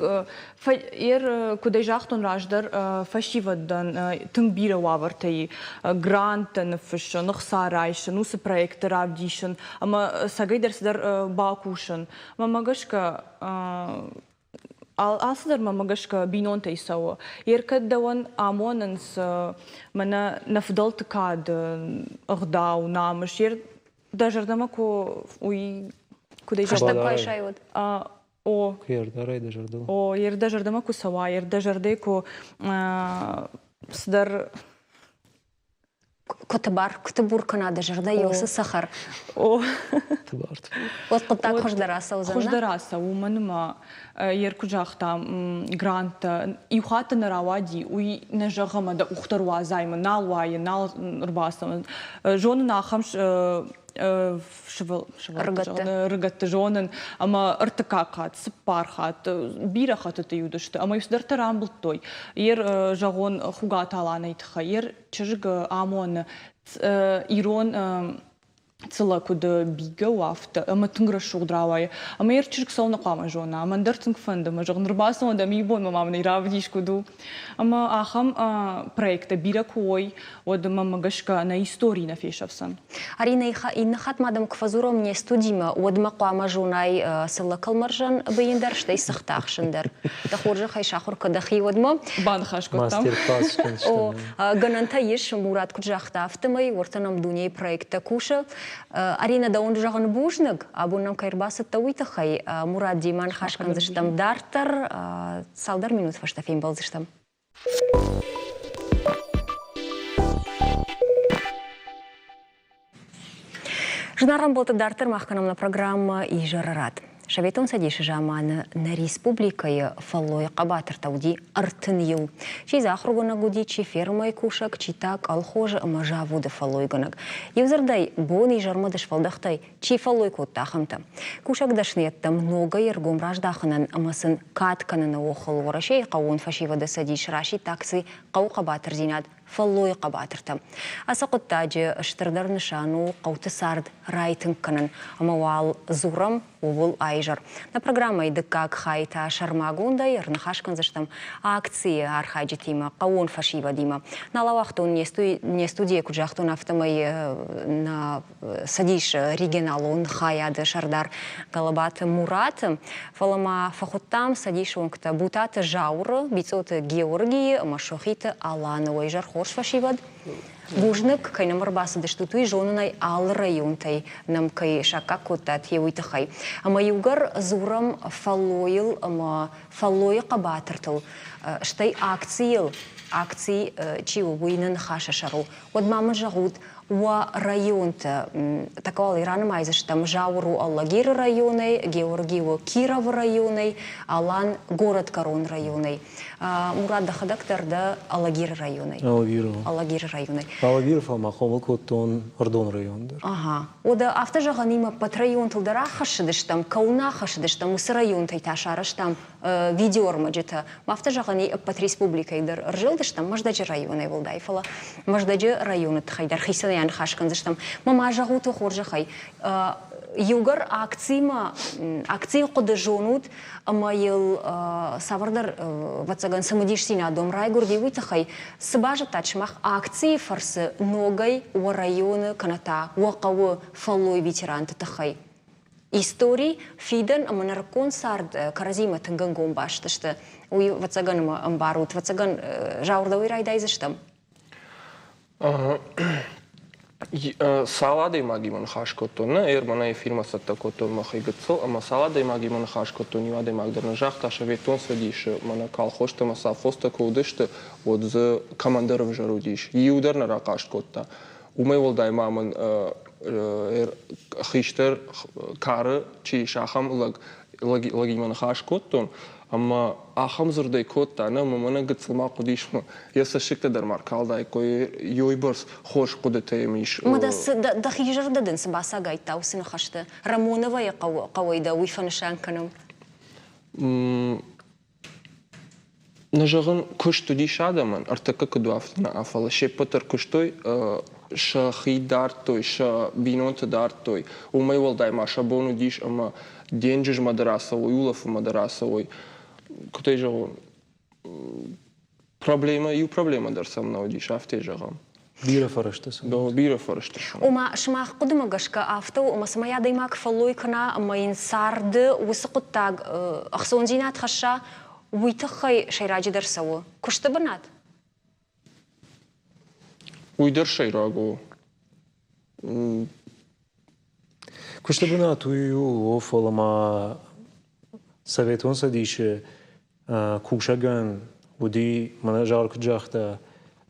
ер куыд ӕй загътон раздӕр фӕсивӕдӕн тынг бирӕ уавӕртӕ и гранттӕ ныффыссын, ӕхца райсын, уыцы проектты равдисын ӕмӕ цӕгӕйдӕр цыдӕр бакусын. Мӕнмӕ гӕсгӕ алцыдӕр мӕнмӕ гӕсгӕ бинонтӕй цӕуы. Ер кӕд дӕуӕн амонынц мӕнӕ нӕ фыдӕлты кад, ӕгъдау, намыс, ер дӕ зӕрдӕмӕ куы уый куыдӕй Хӕстӕг куы айсай, уӕд? О. Куы ӕрдарай дӕ зӕрдыл. О, ер дӕ зӕрдӕмӕ куы цӕуа, ер дӕ зӕрдӕ куы цыдӕр куы тыбар, куы тыбур кӕна дӕ зӕрдӕ, уыцы цӕхӕр. О. Тыбар. Уӕд хъуыддаг хуыздӕр ацӕудзӕн. Хуыздӕр ацӕуы, уымӕн ӕмӕ ер куыд загъта, гранттӕ иу хатт нӕ рауади, уый нӕ зӕгъы ӕмӕ дӕ къухтӕ руадзай, мӕ нал уайы, нал ӕрбацӕуын. Зонын ахӕм рыгӕтты зонын ӕмӕ ӕртыккаг хатт, цыппар хатт, бирӕ хӕттыты уыдысты ӕмӕ цыдӕртӕ рамбылдтой. Ер зӕгъон Хугаты Аланайы тыххӕй, ер чызг амоны ирон цыллӕ куыд бигӕ у, афтӕ ӕмӕ тынг рӕсугъд рауайы. Ӕмӕ йӕ чызг цӕуылнӕ хъуамӕ зона? Мӕн дӕр тынг фӕнды, мӕ зӕгъын, ӕрбацӕуӕн дӕм иу бонмӕ ма мын ӕй равдис, куыд у. Ӕмӕ ахӕм проекттӕ бирӕ куы уой, уӕд мӕнмӕ гӕсгӕ нӕ истори нӕ фесӕфдзӕн. Аринӕ, иннӕ хатт ма дӕм куы фӕдзурӕм не студимӕ, уӕд мӕ хъуамӕ зонай цыллӕ кӕлмӕрзӕн быйын дӕр, стӕй цыхт ахсын дӕр. Дӕ хорзӕхӕй сахуыр кӕ дӕхи уӕдмӕ. Баныхас кодтам. Мастер-класс скӕндзыстӕм. Гӕнӕнтӕ ис, Мурат куыд загъта, афтӕмӕй уӕртӕ нӕм дунейы проекттӕ кусы. Аринӕ, дӕуӕн зӕгъын бузныг, абон нӕм кӕй ӕрбацыдтӕ, уый тыххӕй. Мурат, демӕ ныхас кӕндзыстӕм дарддӕр. Цалдӕр минут фӕстӕ фембӕлдзыстӕм. Зынаргъ ӕмбӕлтты дарддӕр мах кӕнӕм нӕ программӕ «Изӕры рад». Советон Цӕдисы заманы нӕ республикӕйы фӕллойы хъӕбатыртӕ уыди 31. Чи дзы ахуыргӕнӕг уыди, чи фермӕйы кусӕг, чи та колхозы ӕмӕ заводы фӕллойгӕнӕг. Иудзырдӕй, бон-изӕрмӕ дысфӕлдӕхтӕй чи фӕллой кодта, ахӕмтӕ. Кусӕг дӕсныйӕдтӕм ногӕй ӕргом раздахынӕн ӕмӕ сын кад кӕныны охыл Уӕрӕсейы хъӕууон фӕсивӕды цӕдис расидт акци «Хъӕуы хъӕбатырдзинад. фӕллойы хъӕбатыртӕ. Ацы хъуыддаджы стырдӕр нысан у хъӕуты цард райтынг кӕнын ӕмӕ уал дзурӕм ууыл аизӕр. Нӕ программӕйы дыккаг хайы та сӕрмагондӕй ӕрныхас кӕндзыстӕм акцийы архайджытимӕ, хъӕууон фӕсивӕдимӕ. Нал ауагътон не студийӕ куыд загътон, афтӕмӕй нӕ цӕдисы регионалон хайады сӕрдар Галабаты Мураты, фӕлӕ ма фӕхуыдтам цӕдисы уӕнгтӕ Бутаты Зауыры, Бицъоты Георгийы ӕмӕ Сохиты Аланы. Уӕ изӕр хорз фӕсивӕд! Бузныг, кӕй нӕм ӕрбацыдыстут, уый зонынӕй алы районтӕй нӕм кӕй саккаг кодтат, йе уый тыххӕй. Ӕмӕ иугӕр дзурӕм фӕллойыл ӕмӕ фӕллойы хъӕбатыртыл, стӕй акцийыл, акци чи у, уый нӕ ныхасы сӕр у, уӕд ма мын зӕгъут, уӕ районты, тӕккӕ уал ранымайдзыстӕм, Зауыр у Алагиры районӕй, Георги у Кировы районӕй, Алан Горӕтгӕрон районӕй. Мурат, дӕхӕдӕг дӕр дӕ Алагиры районӕй. Алагиры. Алагиры районӕй. Алагиры фӕлмӕ хъомыл кодтон Ӕрдон район дӕр. Ага. Уӕдӕ афтӕ зӕгъӕн имӕ ӕппӕт районтыл дӕр аххӕссыдыстӕм, кӕуыл нӕ аххӕссыдыстӕм, уыцы районтӕй та сарӕзтам видеоӕрмӕджытӕ. Афтӕ зӕгъӕн и ӕппӕт республикӕйы дӕр ӕрзылдыстӕм Мӕздӕджы районӕй уӕлдай, фӕлӕ Мӕздӕджы районы тыххӕй дӕр хицӕнӕй аныхас кӕндзыстӕм. Мӕ ма зӕгъут хорзӕхӕй, иугӕр акцимӕ, акцийы хъуыды зонут ӕмӕ йыл цавӕрдӕр, ӕвӕццӕгӕн, цымыдисдзинад уӕм райгуырди, уый тыххӕй цы базыдтат сымах акцийы фӕрцы ногӕй уӕ районы кӕнӕ та уӕ хъӕуы фӕллой ветеранты тыххӕй? Истори, фидӕн ӕмӕ нырыккон цард кӕрӕдзимӕ тынг ӕнгом баст сты. Уый, ӕвӕццӕгӕн, ӕмӕ ӕмбарут. Ӕвӕццӕгӕн, Зауырдӕуӕй райдайдзыстӕм. Цал адӕймагимӕ ныхас кодтон, нӕ, Эрманӕй фирмӕ цӕттӕ кодтон мӕхи гыццыл, ӕмӕ цал адӕймагимӕ ныхас кодтон, иу адӕймаг дӕр нӕ загъта, Советон Цӕдисы мӕнӕ колхозтӕ ӕмӕ совхозтӕ куы уыдысты, уӕд дзы кӕмӕндӕр ӕвзӕр уыдис. Иу дӕр нӕ рахъаст кодта. Уымӕй уӕлдай ма мын хистӕр кары чи ис, ахӕм лӕг, лӕгимӕ ныхас кодтон, ӕмӕ ахӕм дзырдӕй кодта, нӕ мӕ мӕнӕ гыццыл ма хъуыдис, йӕ цӕссыгтӕ дӕр ма ркалдаиккой, уыйбӕрц хорз хъуыдытӕ йӕм ис. Ӕмӕ дӕхи зӕрдӕ дын цы бацагайдта уыцы ныхӕсты? Рамоновайы хъӕуӕй дӕ уый фӕнысан кӕнӕм. Нӕ зӕгъын, куыст уыдис адӕмӕн, ӕртӕккӕ куыд у, афтӕ нӕ, фӕлӕ се ппӕт дӕр куыстой, сӕхи дардтой, сӕ бинонты дардтой. Уымӕй уӕлдай ма сӕ бон уыдис ӕмӕ денджызмӕ дӕр ацӕуой, улӕфынмӕ дӕр ацӕуой. Куыд ӕй зӕгъон, проблемӕ, иу проблемӕ дӕр сӕм нӕ уыдис, афтӕ зӕгъӕм. Бирӕ фӕрӕзтӕ сын. Бирӕ фӕрӕзтӕ сын. Ома, сымах хъуыдымӕ гӕсгӕ афтӕ у, ӕмӕ цӕмӕй адӕймаг фӕллой кӕна ӕмӕ йын царды уыцы хъуыддаг ӕхцондзинад хӕсса, уый тыххӕй сӕйраджыдӕр цӕуы куысты бынат? Уый дӕр сӕйраг у. Куысты бынат уый у, фӕлӕ ма Советон Цӕдисы кусӕгӕн уыди, мӕнӕ Зауыр куыд загъта,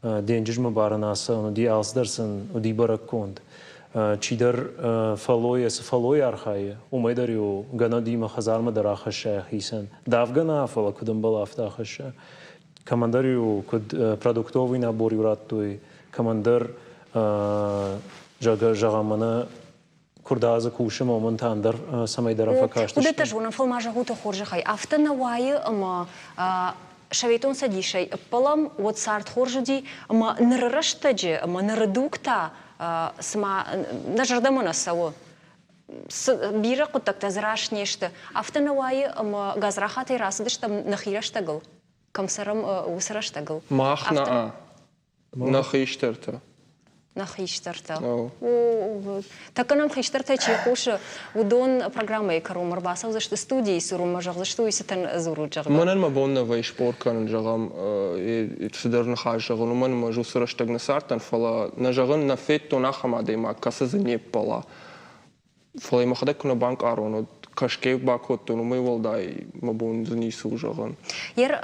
денджызмӕ барын ацӕуын уыди, алцыдӕр сын уыди бӕрӕггонд. Чидӕр фӕллойӕ цы фӕллой архайы, уымӕй дӕр-иу гӕнӕдимӕ хӕдзармӕ дӕр ахӕсса йӕхицӕн. Давгӕ нӕ, фӕлӕ куыд ӕмбӕлы, афтӕ ахӕсса. Кӕмӕндӕр-иу куыд продуктовый набор-иу радтой, кӕмӕндӕр, зӕгъӕм, мӕнӕ куырдадзы кусы уымӕн та ӕндӕр цӕмӕйдӕр фӕкастысты. Уыдӕттӕ зонын, фӕлӕ ма зӕгъут хорзӕхӕй, афтӕ нӕ уайы, ӕмӕ Советон Цӕдисӕй ӕппӕлӕм, уӕд цард хорз уыди, ӕмӕ ныры рӕстӕджы ӕмӕ ныры дуг та цыма нӕ зӕрдӕмӕ нӕ цӕуы. Бирӕ хъуыддӕгтӕ дзы раст не сты. Афтӕ нӕ уайы, ӕмӕ гадзрахатӕй рацыдыстӕм нӕхи рӕстӕгыл, кӕм цӕрӕм, уыцы рӕстӕгыл. Мах нӕ Нӕ хистӕртӕ. Нӕ хистӕртӕ. Тӕккӕ нӕм хистӕртӕ чи хъусы, уыдон программӕйы кӕронмӕ ӕрбацӕудзысты студийы цур, уымӕ зӕгъдзысты, уый цытӕн дзурут, зӕгъгӕ. Мӕнӕн мӕ бон нӕ вӕййы спор кӕнын, зӕгъӕм, цыдӕр ныхас зӕгъын, уымӕн ӕмӕ ӕз уыцы рӕстӕг нӕ цардтӕн, фӕлӕ нӕ зӕгъын, нӕ федтон ахӕм адӕймаг, кӕцы дзы не ппӕла. Фӕлӕ мӕхӕдӕг куы нӕ банкъарон, уӕд кӕсгӕ бакодтон, уымӕй уӕлдай мӕ бон дзы ницы у зӕгъын. Ер,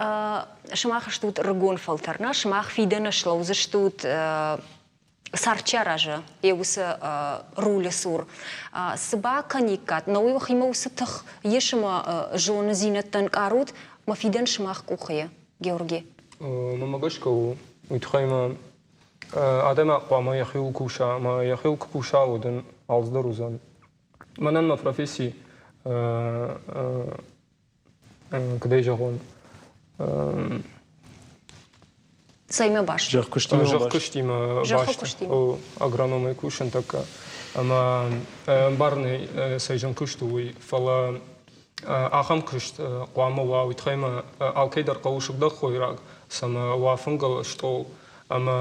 сымах стут рыгон фӕлтӕр, нӕ? Сымах фидӕны слӕудзыстут цард чи аразы, йӕ уыцы рулы цур. Цы бакӕниккат, нӕ уый уӕхимӕ уыцы тых ис ӕмӕ зондзинӕдтӕ ӕнкъарут, мӕ фидӕн сымах къухы, Георги? Мӕнмӕ гӕсгӕ у, уый тыххӕй мӕ Адӕймаг хъуамӕ йӕхиуыл куса ӕмӕ йӕхиуыл куы куса, уӕд ын алцыдӕр уыдзӕн. Мӕнӕн мӕ професси, куыдӕй зӕгъон, Цӕимӕ баст? Зӕхкуыстимӕ баст. Зӕхкуыстимӕ баст. Агрономӕй кусын тӕккӕ. Ӕмӕ ӕмбарын цӕй зын куыст у уый, фӕлӕ ахӕм куыст хъуамӕ уа, уый тыххӕй ма алкӕй дӕр хъӕуы сыгъдӕг хойраг, цӕмӕ уа фынгыл стъол. Ӕмӕ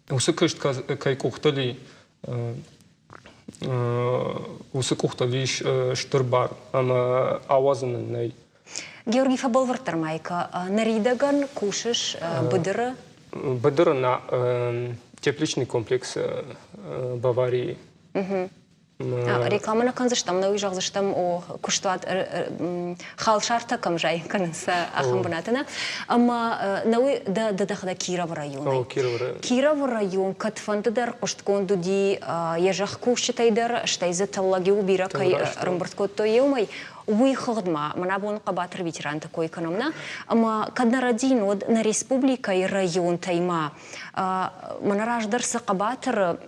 уыцы куыст кӕй къухтыл и, уыцы къухтыл ис стыр бар ӕмӕ ауадзын ын нӕй. Георгий, фӕбӕлвырддӕр ма ныридӕгӕн кусыс быдыры? Быдыры на тепличный комплекс Баварийы. Реклама нӕ кӕндзыстӕм, нӕ уый зӕгъдзыстӕм, о, куыстуат халсартӕ кӕм зайын кӕнынц ахӕм бынаты нӕ. Ӕмӕ нӕ уый дӕ дӕхӕдӕг Кировы районӕй. Кировы район кӕдфӕнды дӕр хъуыстгонд уыди йӕ зӕхкусджытӕй дӕр, стӕй дзы тыллӕг-иу бирӕ кӕй ӕрӕмбырд кодтой еумӕй. Уый хыгъд ма мӕн абон хъӕбатыр ветеранты кой кӕнӕм нӕ, ӕмӕ кӕд нӕ рӕдийын, уӕд нӕ республикӕйы районтӕй ма мӕнӕ раздӕр цы хъӕбатыры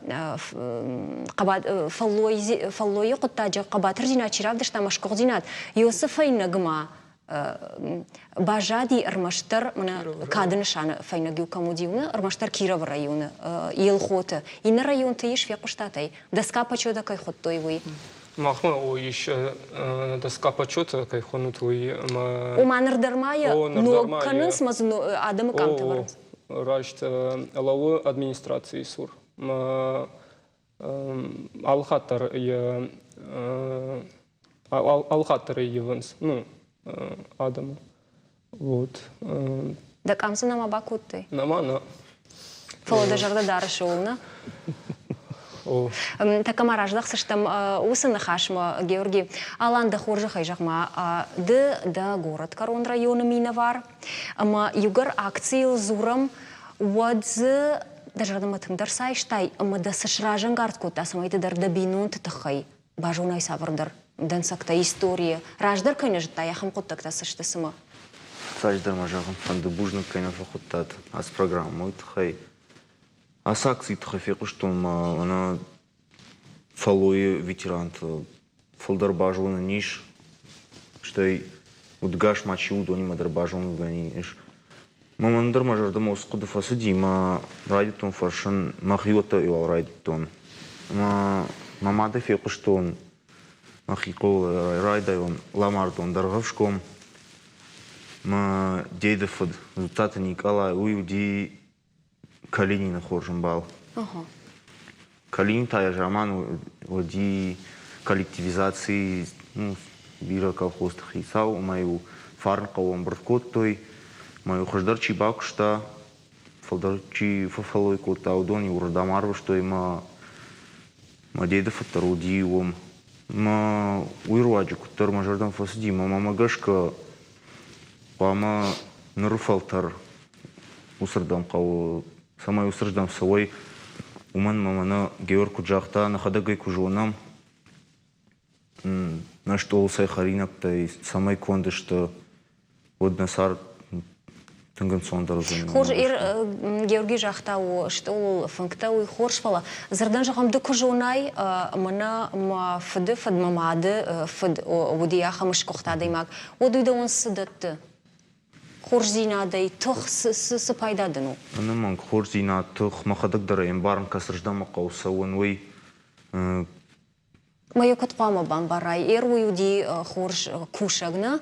фӕллойы хъуыддаджы хъӕбатырдзинад чи равдыста ӕмӕ сгуыхтдзинад, Иосы фӕйнӕгмӕ баззади ӕрмӕстдӕр мӕнӕ кады нысаны фӕйнӕг-иу кӕм уыди, уымӕ ӕрмӕстдӕр Кировы районы, Елхоты. Иннӕ районты ис, фехъуыстат ӕй, доска почета кӕй хуыдтой, уый. Махмӕ о ис доска почета кӕй хонут, уый ӕмӕ. Ома ныр дӕр ма йӕ ног кӕнынц ма дзы адӕмы къамтӕ вӕрынц? Раст лӕууы администрацийы цур. Алы хатт дӕр йӕ алы хатт дӕр ивынц, ну, адӕмы. Вот. Дӕ къам дзы нӕма бакодтай? Нӕма, нӕ. Фӕлӕ дӕ зӕрдӕ дарыс ууыл, нӕ? Тӕккӕ ма раздӕхдзыстӕм уыцы ныхасмӕ, Георги. Алан, дӕ хорзӕхӕй зӕгъ-ма, ды дӕ горӕтгӕрон районы минӕвар, ӕмӕ иугӕр акцийыл дзурӕм, уӕд дзы дӕ зӕрдӕмӕ тынгдӕр цы айстай ӕмӕ дӕ цы сразӕнгард кодта, цӕмӕй ды дӕр дӕ бинонты тыххӕй базонай цавӕрдӕр дӕнцӕгтӕ историйы, раздӕр кӕй нӕ зыдтай, ахӕм хъуыддӕгтӕ цы сты цымӕ? Фыццаджыдӕр мӕ зӕгъын фӕнды бузныг, кӕй нӕ фӕхуыдтат ацы программӕ, уый тыххӕй. Ацы акцийы тыххӕй фехъуыстон мӕ ӕнӕ фӕллойы ветеранты фылдӕр базонӕн ис, стӕй удгас ма чи у, уыдонимӕ дӕр базонгӕ ис. Мӕнӕн дӕр мӕ зӕрдӕмӕ уыцы хъуыды фӕцыди мӕ райдыдтон фӕрсын, мӕхиуӕттӕй уал райдыдтон. Ӕмӕ мӕ мадӕй фехъуыстон, мӕхи хъӕуы райдайон ламардон Дӕргъӕвсгом. Мӕ деды фыд Дзуццаты Никъала, уый уыди Калинины хорз ӕмбал. Калинин та йӕ заман уыди коллективизацийы ну, бирӕ колхозты хицау, ӕмӕ-иу фарн хъӕуы ӕмбырд кодтой, ӕмӕ-иу хуыздӕр чи бакуыста, фылдӕр чи фӕфӕллой кодта, уыдон-иу уырдӕм арвыстой ӕмӕ мӕ деды фыд дӕр уыди уым. Мӕ уый руаджы куыддӕр мӕ зӕрдӕм фӕцыди, мӕ мамӕ гӕсгӕ хъуамӕ ныры фӕлтӕр уыцырдӕм хъӕуы, цӕмӕй уыцырдӕм цӕуой, уымӕн ӕмӕ мӕнӕ Геор куыд загъта, нӕхӕдӕг ӕй куы зонӕм, нӕ стъолы цӕй хӕринӕгтӕй цӕмӕй конд сты, уӕд нӕ цард тынг ӕнцондӕр уыдзӕн. Хорз, Георгий загъта, у стъолыл фынгтӕ, уый хорз, фӕлӕ дзырдӕн зӕгъӕм, ды куы зонай, мӕнӕ мӕ фыды фыд, мӕ мады фыд уыди ахӕм сгуыхт адӕймаг, уӕд уый дӕуӕн цы дӕтты? Хорздзинадӕй тых цы пайда дын у? Ӕнӕмӕнг, хорздзинад, тых, мӕхӕдӕг дӕр ӕй ӕмбарын, кӕцырдӕм хъӕуы цӕуын, уый. Мӕ йӕ куыд хъуамӕ бамбарай? Эр уый уыди хорз кусӕг, нӕ?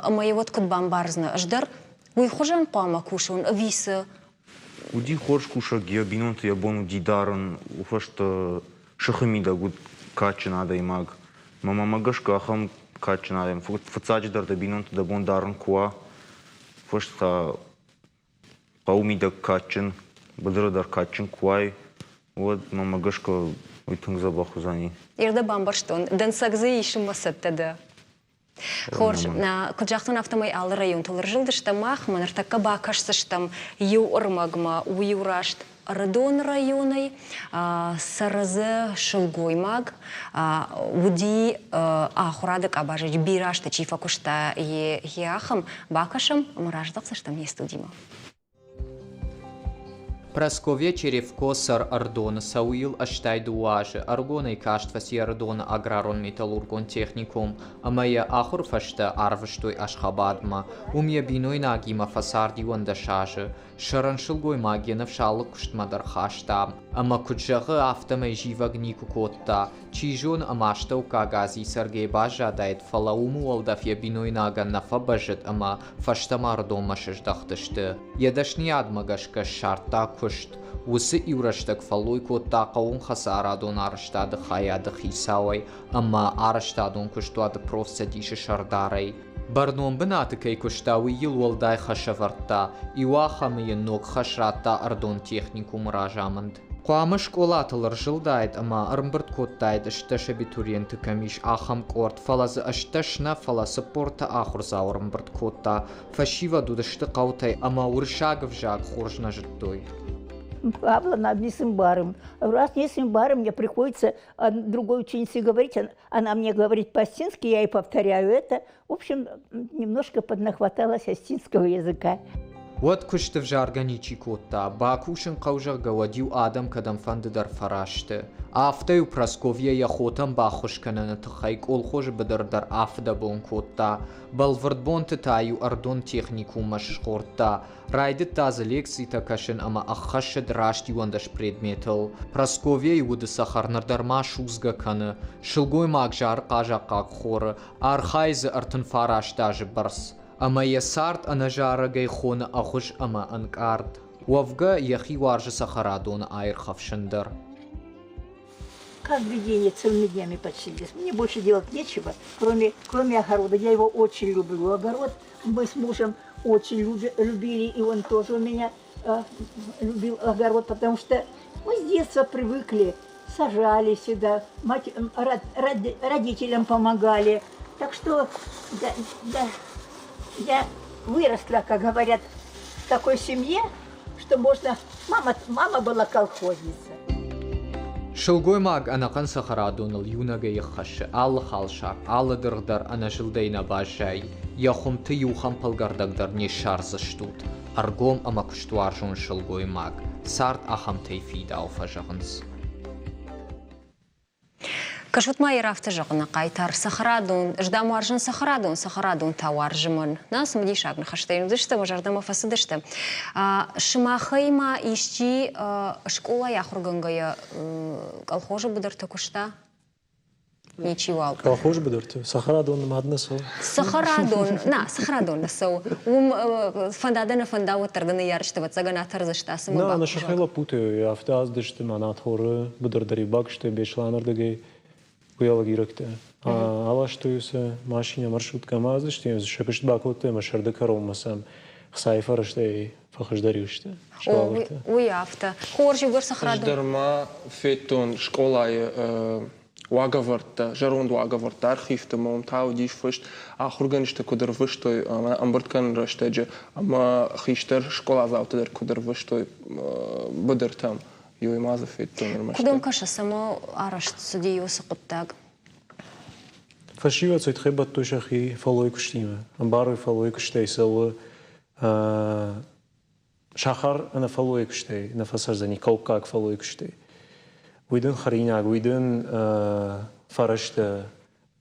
Ӕмӕ йӕ уӕд куыд бамбардзынӕ? Ӕз дӕр уый хуызӕн хъуамӕ кусон ӕви цы? Уыди хорз кусӕг, йӕ бинонты йӕ бон уыди дарын, уый фӕстӕ сыхы мидӕг уыд кадджын адӕймаг. Мӕ мамӕ гӕсгӕ ахӕм кадджын адӕм, фыццаджыдӕр дӕ бинонты дӕ бон дарын куы уа, фӕстӕ та хъӕуы мидӕг кадджын, быдыры дӕр кадджын куы уай, уӕд мӕмӕ гӕсгӕ уый тынг дзӕбӕх уыдзӕни. Ирдӕ бамбӕрстон, дӕнцӕг дзы исынмӕ цӕттӕ дӕ. Хорз, куыд загътон, афтӕмӕй алы районтыл ӕрзылдыстӕм мах, ӕмӕ ныртӕккӕ бакӕсдзыстӕм иу ӕрмӕгмӕ, уый у раст Ӕрыдоны районӕй цӕры дзы сылгоймаг, уыди ахуырады къабазы бирӕ азты чи фӕкуыста, йе ахӕм. Бакӕсӕм ӕмӕ раздӕхдзыстӕм не студимӕ. Прасковья Черевко сӕр Ӕрыдоны цӕуы-йыл 82 азы ӕрыгонӕй каст фӕци Ӕрыдоны аграрон-металлургон техникум ӕмӕ йӕ ахуыры фӕстӕ арвыстой Ашхабадмӕ. Уым йӕ бинойнагимӕ фӕцард 11 азы. Сӕрӕн сылгоймаг йӕ ныфс алы куыстмӕ дӕр хаста. Ӕмӕ куыд зӕгъы, афтӕмӕй зивӕг никуы кодта. Чи зоны, ӕмӕ Астӕуккаг Азийы цӕргӕйӕ баззадаид, фӕлӕ уымы уӕлдӕф йӕ бинойнагӕн нӕ фӕбӕззыд ӕмӕ фӕстӕмӕ Ӕрыдонмӕ сыздӕхтысты. Йӕ дӕсныйадмӕ гӕсгӕ ссардта куыст. Уыцы иурӕстӕг фӕллой кодта хъӕууонхӕдзарадон арӕзтады хайады хицауӕй ӕмӕ арӕзтадон куыстуаты профцӕдисы сӕрдарӕй. Бӕрнон бынаты кӕй куыста, уый йыл уӕлдай хӕс ӕвӕрдта. Иуахӕмы йын ног хӕс радта ӕрдон техникумы разамынд. Хъуамӕ скъолатыл ӕрзылдаид ӕмӕ ӕрӕмбырд кодтаид 18 абитуриенты кӕм ис, ахӕм къорд, фӕлӕ дзы 18 нӕ, фӕлӕ 40 ахуырдзау ӕрӕмбырд кодта. Фӕсивӕд уыдысты хъӕутӕй ӕмӕ уырыссаг ӕвзаг хорз нӕ зыдтой. Павловна не сымбарым. Раз не сымбарым, мне приходится другой ученице говорить, она мне говорит по-осетински, я ей повторяю это. В общем, немножко поднахваталась осетинского языка. Уӕд куысты взаргӕ ничи кодта, бакусын хъӕуы, зӕгъгӕ, уӕд-иу адӕм кӕдӕмфӕнды дӕр фӕрасты. Афтӕ-иу Прасковья йӕ хотӕн баххуыс кӕныны тыххӕй колхозы быдыр дӕр афыдӕбон кодта. Бӕлвырд бонты та-иу ӕрдон техникуммӕ сзгъордта. Райдыдта дзы лекцитӕ кӕсын ӕмӕ ӕххӕссыд раст 11 предметыл. Прасковьяйы уды цӕхӕр ныр дӕр ма судзгӕ кӕны. Сылгоймаг зары хъазахъхъаг хоры, архайы дзы 39 азы бӕрц. Ӕмӕ йӕ цард ӕнӕзарӕгӕй хоны ӕгъуыз ӕмӕ ӕнкъард. Уӕвгӕ, йӕхи уарзы цӕхӕрадоны аирхӕфсын дӕр. Каждый день я целыми днями почти здесь. Мне больше делать нечего, кроме огорода. Я его очень люблю. Огород мы с мужем очень любили, и он тоже у меня любил огород, потому что мы с детства привыкли, сажали всегда, мать, родителям помогали. Так что да, да, я выросла, как говорят, в такой семье, что можно... Мама была колхозница. Сылгоймаг ӕнӕхъӕн цӕхӕрадоныл иунӕгӕй ӕххӕссы алы халсар, алы дыргъ дӕр ӕнӕзылдӕй нӕ баззайы. Йӕ хуымты иу хӕмпӕлгӕрдӕг дӕр не ссардзыстут. Ӕргом ӕмӕ куыстуарзон сылгоймаг. Цард ахӕмтӕй фидауы фӕзӕгъынц. Кӕсут ма йӕ афтӕ зӕгъыны хъайтар цӕхӕрадон, ӕз дам уарзын цӕхӕрадон, цӕхӕрадон та уарзы мӕн. Нӕ цымыдисаг ныхӕстӕ йын уыдысты, мӕ зӕрдӕмӕ фӕцыдысты. Сымахӕй ма исчи скъолайы ахуыргӕнгӕйӕ колхозы быдырты куыста? Ничиуал. Колхозы быдырты? Цӕхӕрадон нымад нӕ цӕуы? Цӕхӕрадон, нӕ, цӕхӕрадон нӕ цӕуы. Уым фӕнда дӕ нӕ фӕнда, уӕддӕр дӕ ныййарджытӕ ӕвӕццӕгӕн атӕрдзысты ацы Нӕ, нӕ сӕхи лӕппутӕ афтӕ ацыдысты мӕнӕ Торы быдыр дӕр иу бакуыстой Беслӕнырдыгӕй уӕллагирӕгтӕ. Аластой сӕ машинӕ маршруткӕмӕ ацыдысты, сӕ куыст бакодтой ӕмӕ сӕрды кӕронмӕ сӕм хцайы фӕрӕзтӕй фӕхуыздӕр сты. Уый афтӕ. Хорз, иугӕр цӕхӕрадон. Ӕз дӕр ма федтон скъолайы уагӕвӕрдтӕ, зӕронд уагӕвӕрдтӕ архивты ӕмӕ уым та уыдис фыст, ахуыргӕнджытӕ куыд ӕрвыстой ӕмбырд кӕныны рӕстӕджы ӕмӕ хистӕр скъоладзаутӕ дӕр куыд ӕрвыстой быдыртӕм. Иуӕй ма дзы федтон ӕрмӕст. Куыд ӕм кӕсы, цӕмӕ арӕзт цыди уыцы хъуыддаг? Фӕсивӕд сӕ бадтой сӕхи фӕллой куыстимӕ. Ӕмбарой фӕллой куыстӕй цӕуы сахар ӕнӕ фӕллойы куыстӕй нӕ фӕцӕрдзӕни, каукаг фӕллойы куыстӕй. Уый дын хӕринаг, уый дын фӕрӕзтӕ,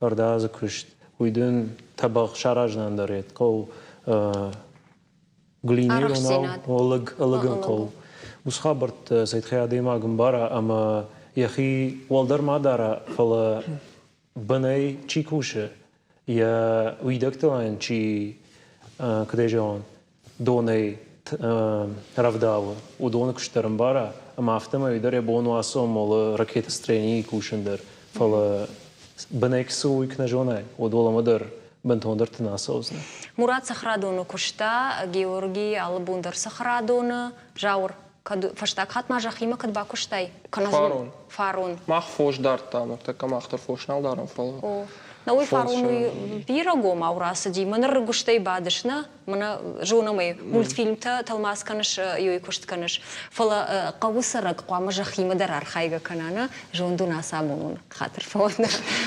ӕрдадзы куыст, уый дын тӕбӕгъ саразынӕн дӕр хъӕуы глинеронау лыг, лыгын хъӕуы. Уыцы хабӕрттӕ цӕй адӕймаг ӕмбара ӕмӕ йӕхи уӕлдӕр ма дара, фӕлӕ бынӕй чи кусы, йӕ уидӕгтыл ын чи, куыд ӕй зӕгъон, донӕй рӕвдауы, уыдоны куыст дӕр ӕмбара, ӕмӕ афтӕмӕй дӕр йӕ бон у ацы омолы ракетостроенийы кусын дӕр. Фӕлӕ бынӕй цы у, уый куы нӕ зонай, уӕд уӕлӕмӕ дӕр бынтондӕр ты нӕ ацӕудзынӕ. Мурат цӕхӕрадоны куыста, Георгий алы бон дӕр цӕхӕрадоны, Зауыр кӕд фӕстаг хатт ма зӕххимӕ кӕд бакуыстай? Фарон. Фарон. Мах фос дардтам, ныртӕккӕ мах дӕр фос нал дарӕм, фӕлӕ. О. На уый фарон уый бирӕгомау рацыди. Мӕнӕ рыгуыстӕй бадыс, нӕ? Мӕнӕ зонӕм ӕй, мультфильмтӕ тӕлмац кӕныс, ёй куыст кӕныс. Фӕлӕ хъӕуы цӕрӕг хъуамӕ зӕххимӕ дӕр архайгӕ кӕна, нӕ? Зондун ацамонун хатыр фӕуӕд.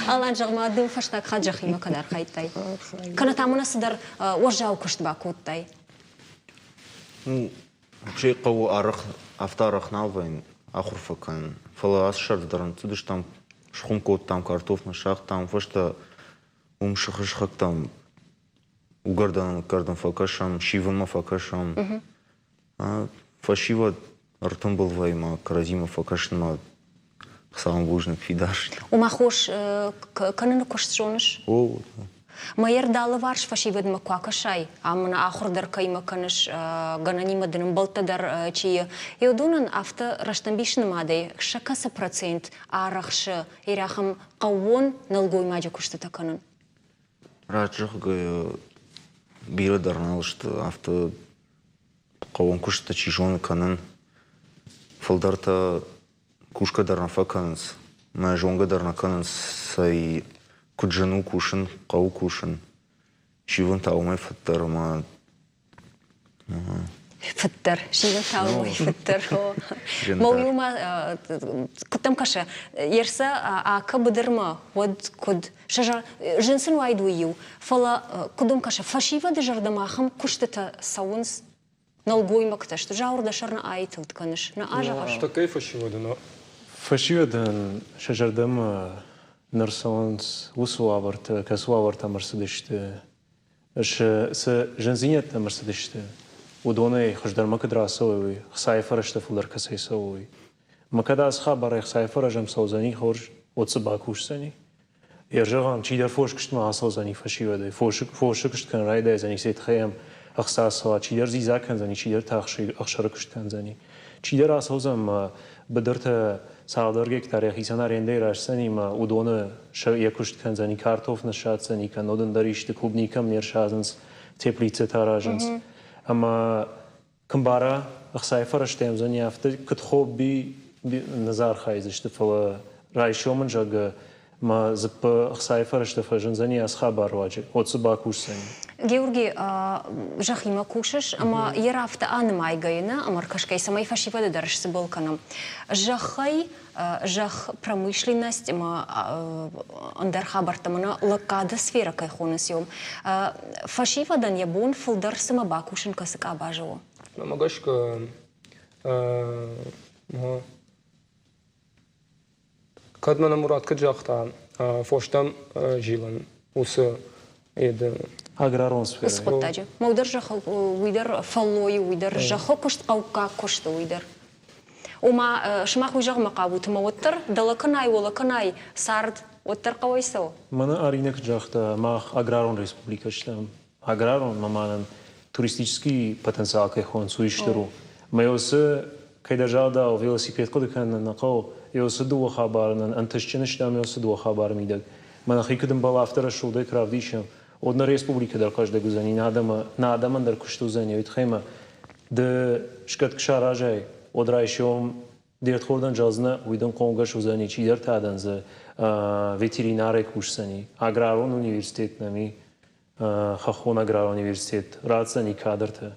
Алан, зӕгъ-ма, ды фӕстаг хатт зӕххимӕ кӕд архайдтай? Кӕнӕ та мӕнӕ цыдӕр уӕззау куыст бакодтай? Ну, Вообще хъӕуы арӕх, афтӕ арӕх нал вӕййын ахуыр фӕкӕнын. Фӕлӕ ацы сӕрды дӕр ныццыдыстӕм, схуым кодтам, картоф ныссагътам, фӕстӕ уым сыхы сыхӕгтӕм уыгӕрдӕны ныккӕрдын фӕкӕсӕм, сивынмӕ фӕкӕсӕм. Фӕсивӕд ӕртымбыл вӕййы ма кӕрӕдзимӕ фӕкӕсынмӕ Хуыцауӕн бузныг, фидар. Ома хос кӕныны куыст зоныс? О. Мӕ йӕ алыварс фӕсивӕдмӕ куы акӕсай, ам мын ахуыр дӕр кӕимӕ кӕныс, гӕнӕнимӕ дын ӕмбӕлттӕ дӕр чи и, уыдонӕн афтӕ рӕстӕмбис нымадӕй сӕ кӕцы процент арӕхсы ирӕхӕм хъӕууон нӕлгоймаджы куыстытӕ кӕнын? Раст зӕгъгӕйӕ, бирӕ дӕр нал сты, афтӕ хъӕууон куыстытӕ чи зоны кӕнын, фылдӕртӕ кусгӕ дӕр нӕ фӕкӕнынц, мӕ зонгӕ дӕр нӕ кӕнынц, цӕй куыд зын у кусын, хъӕуы кусын. Сивын та уымӕй фыддӕр ӕмӕ Фыддӕр, сивын та уымӕй фыддӕр. Мӕ уый-ма куыд дӕм кӕсы, ерсӕ акӕ быдырмӕ, уӕд куыд зын сын уаид уый иу, фӕлӕ куыд дӕм кӕсы, фӕсивӕды зӕрдӕмӕ ахӕм куыстытӕ цӕуынц, нӕлгоймӕгтӕ сты, Зауыр дӕ сӕр нӕ айтылд кӕныс, нӕ азӕгъыс? Такӕй фӕсивӕды нӕ. Фӕсивӕдӕн сӕ зӕрдӕмӕ ныр цӕуынц уыцы уавӕртӕ, кӕцы уавӕртӕм ӕрцыдысты, цы зындзинӕдтӕм ӕрцыдысты, уыдонӕй хуыздӕрмӕ куыд рацӕуой, уый, хцайы фӕрӕзтӕ фылдӕр кӕцӕй цӕуой. Мӕ кӕд ацы хабарӕй хцайы фӕрӕз ӕм цӕудзӕни хорз, уӕд цы бакусдзӕни? Йӕ зӕгъӕм, чидӕр фоскуыстмӕ ацӕудзӕни фӕсивӕдӕй, фосы куыст кӕнын райдайдзӕни, сӕ тыххӕй йӕм ӕхца цӕуа, чидӕр дзидза кӕндзӕни, чидӕр та ӕхсӕры куыст кӕндзӕни. Чидӕр ацӕудзӕн мӕ быдыртӕ цалдӕр гектар йӕхицӕн арендӕйы райсдзӕни мӕ уыдоны йӕ куыст кӕндзӕни, картоф ныссадздзӕни, кӕннод ӕндӕр исты клубникӕм не рсадзынц, теплицӕтӕ аразынц. Ӕмӕ Куы ӕхцайы фӕрӕзтӕ уыдзӕни, афтӕ куыд хобби нӕ дзы архайдзысты, фӕлӕ райсом ын, зӕгъгӕ, мӕ дзыппы ӕхцайы фӕрӕзтӕ фӕзындзӕни ацы хабар руаджы, уӕд цы бакусдзӕни? Георги, зӕххимӕ кусыс ӕмӕ йӕ афтӕ анымайгӕйӕ нӕ ӕмӕ ӕркӕсгӕйӕ, цӕмӕй фӕсивӕды дӕр сцыбӕл кӕнӕм. Зӕххӕй зӕхх промышленность ӕмӕ ӕндӕр хабӕрттӕ мӕнӕ лӕггады сферӕ кӕй хонынц, уым фӕсивӕдӕн йӕ бон фылдӕр цымӕ бакусын кӕцы къабазы у? Мӕнмӕ гӕсгӕ, кӕд мӕнӕ Мурат куыд загъта, фостӕм зилын уыцы Аграрон сферӕ. Уыцы хъуыддаджы. Мӕ дӕр зӕххы, уый дӕр фӕллойы, уый дӕр зӕххы куыст, хъӕуккаг куысты, уый дӕр. Ома, сымах уый зӕгъынмӕ хъавут, ӕмӕ уӕддӕр дӕлӕ кӕнай, уӕлӕ кӕнай, цард уӕддӕр хъӕуӕй цӕуы? Мӕнӕ Аринӕ куыд загъта, мах аграрон республикӕ стӕм. Аграрон, ма мӕнӕн туристический потенциал кӕй хонынц, уый стыр у. Мӕ уыцы кӕйдӕр загъдау велосипед хъуыды кӕнын нӕ хъӕуы, уыцы дыууӕ хабары нын ӕнтыстджын стӕм уыцы дыууӕ хабары мидӕг. Мӕ нӕхи куыд ӕмбӕлы, афтӕ рӕсугъдӕй куы равдисӕм, уӕд нӕ республикӕ дӕр хъӕздыг уыдзӕни, нӕ адӕмы, нӕ адӕмӕн дӕр куыст уыдзӕни, уый тыххӕй мӕ ды скъӕт куы саразай, уӕд райсом де рдхордӕн зӕгъдзынӕ, уый дын хъомгӕс уыдзӕни, чидӕртӕ дӕн дзы ветеринарӕй кусдзӕни, аграрон университет нӕм и, хӕххон аграрон университет ратдзӕни кадртӕ,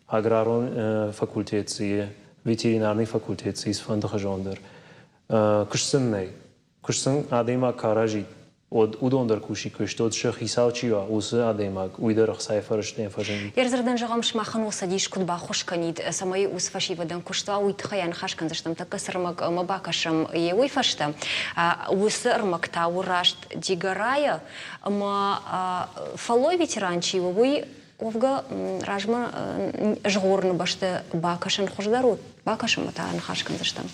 аграрон факультет дзы и, ветеринарный факультет дзы и цыфӕнды хызон дӕр. Куыст сын нӕй. Куыст сын адӕймаг куы аразид, уӕд уыдон дӕр кусиккой, сты, уӕд сӕ хицау чи уа, уыцы адӕймаг, уый дӕр ӕхцайы фӕрӕзтӕ фӕзынди. Йе рдзырдӕн зӕгъӕм, сымахӕн уӕ цӕдис куыд баххуыс кӕнид, цӕмӕй уыцы фӕсивӕдӕн куыст уа, уый тыххӕй аныхас кӕндзыстӕм тӕккӕ цы ӕрмӕг ӕмӕ бакӕсӕм, йе уый фӕстӕ. Уыцы ӕрмӕг та у раст Дигорайӕ, ӕмӕ фӕллой ветеран чи у, уый уӕвгӕ размӕ згъорыны бӕсты бакӕсын хуыздӕр у, бакӕсынмӕ та ныхас кӕндзыстӕм.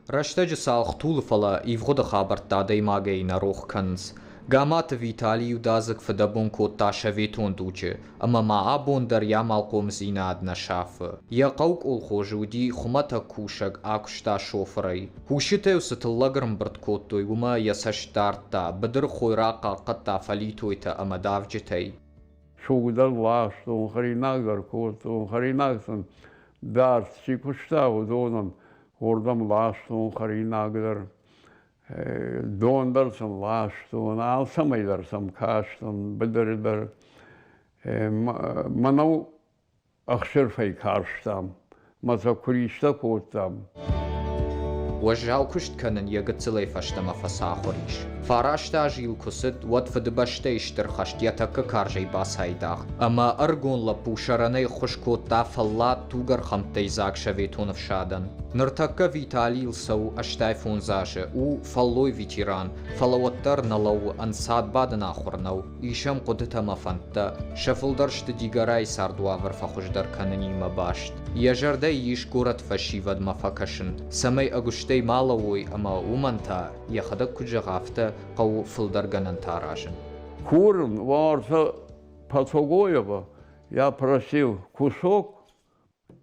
Рӕстӕджы цалх тулы, фӕлӕ ивгъуыды хабӕрттӕ адӕймагӕй нӕ рох кӕнынц. Гаматы Витали иудадзыг фыдӕбон кодта советон дуджы, ӕмӕ ма абон дӕр йӕ амалхъомдзинад нӕ сафы. Йӕ хъӕу колхозы уыди хуымӕтӕг кусӕг, акуыста шофырӕй. Кусджытӕ-иу цы тыллӕг ӕрӕмбырд кодтой, уымӕ йӕ цӕст дардта, быдыры хойраг хъахъхъӕдта фӕлитойтӕ ӕмӕ давджытӕй. Суг дӕр ластон, хӕринаг дӕр кодтон, хӕринаг сын дард чи куыста, уыдонӕн уырдӕм ластон хӕринаг дӕр, дон дӕр сын ластон, алцӕмӕй дӕр сӕм кастӕн, быдыры дӕр. Мӕнӕу ӕхсырфӕй карстам, мӕ сӕ куыристӕ кодтам. Уӕззау куыст кӕнын йӕ гыццылӕй фӕстӕмӕ фӕцахуыр ис. Фараст азы йыл куы цыд, уӕд Фыдыбӕстӕйы Стыр хӕст йӕ тӕккӕ карзӕй бацайдагъ, ӕмӕ ӕрыгон лӕппу сӕрӕнӕй ӕххуыс кодта фӕллад тугӕрхӕмттӕй дзаг советон ӕфсадӕн. Ныртӕккӕ Виталийыл цӕуы 85 азы, у фӕллой ветеран, фӕлӕ уӕддӕр нӕ лӕууы, ӕнцад бадын ахуыр нӕу, ис ӕм хъуыдытӕ ӕмӕ фӕндтӕ, сӕ фылдӕр сты Дигорайы цардуавӕр фӕхуыздӕр кӕнынимӕ баст. Йӕ зӕрдӕйы ис горӕт фӕсивӕдмӕ фӕкӕсын, цӕмӕй ӕгуыстӕй ма лӕууой ӕмӕ уымӕн та, йӕхӕдӕг куыд зӕгъы, афтӕ хъӕуы фылдӕр гӕнӕнтӕ аразын. Курын, уарза Пацогоева, я просил кусок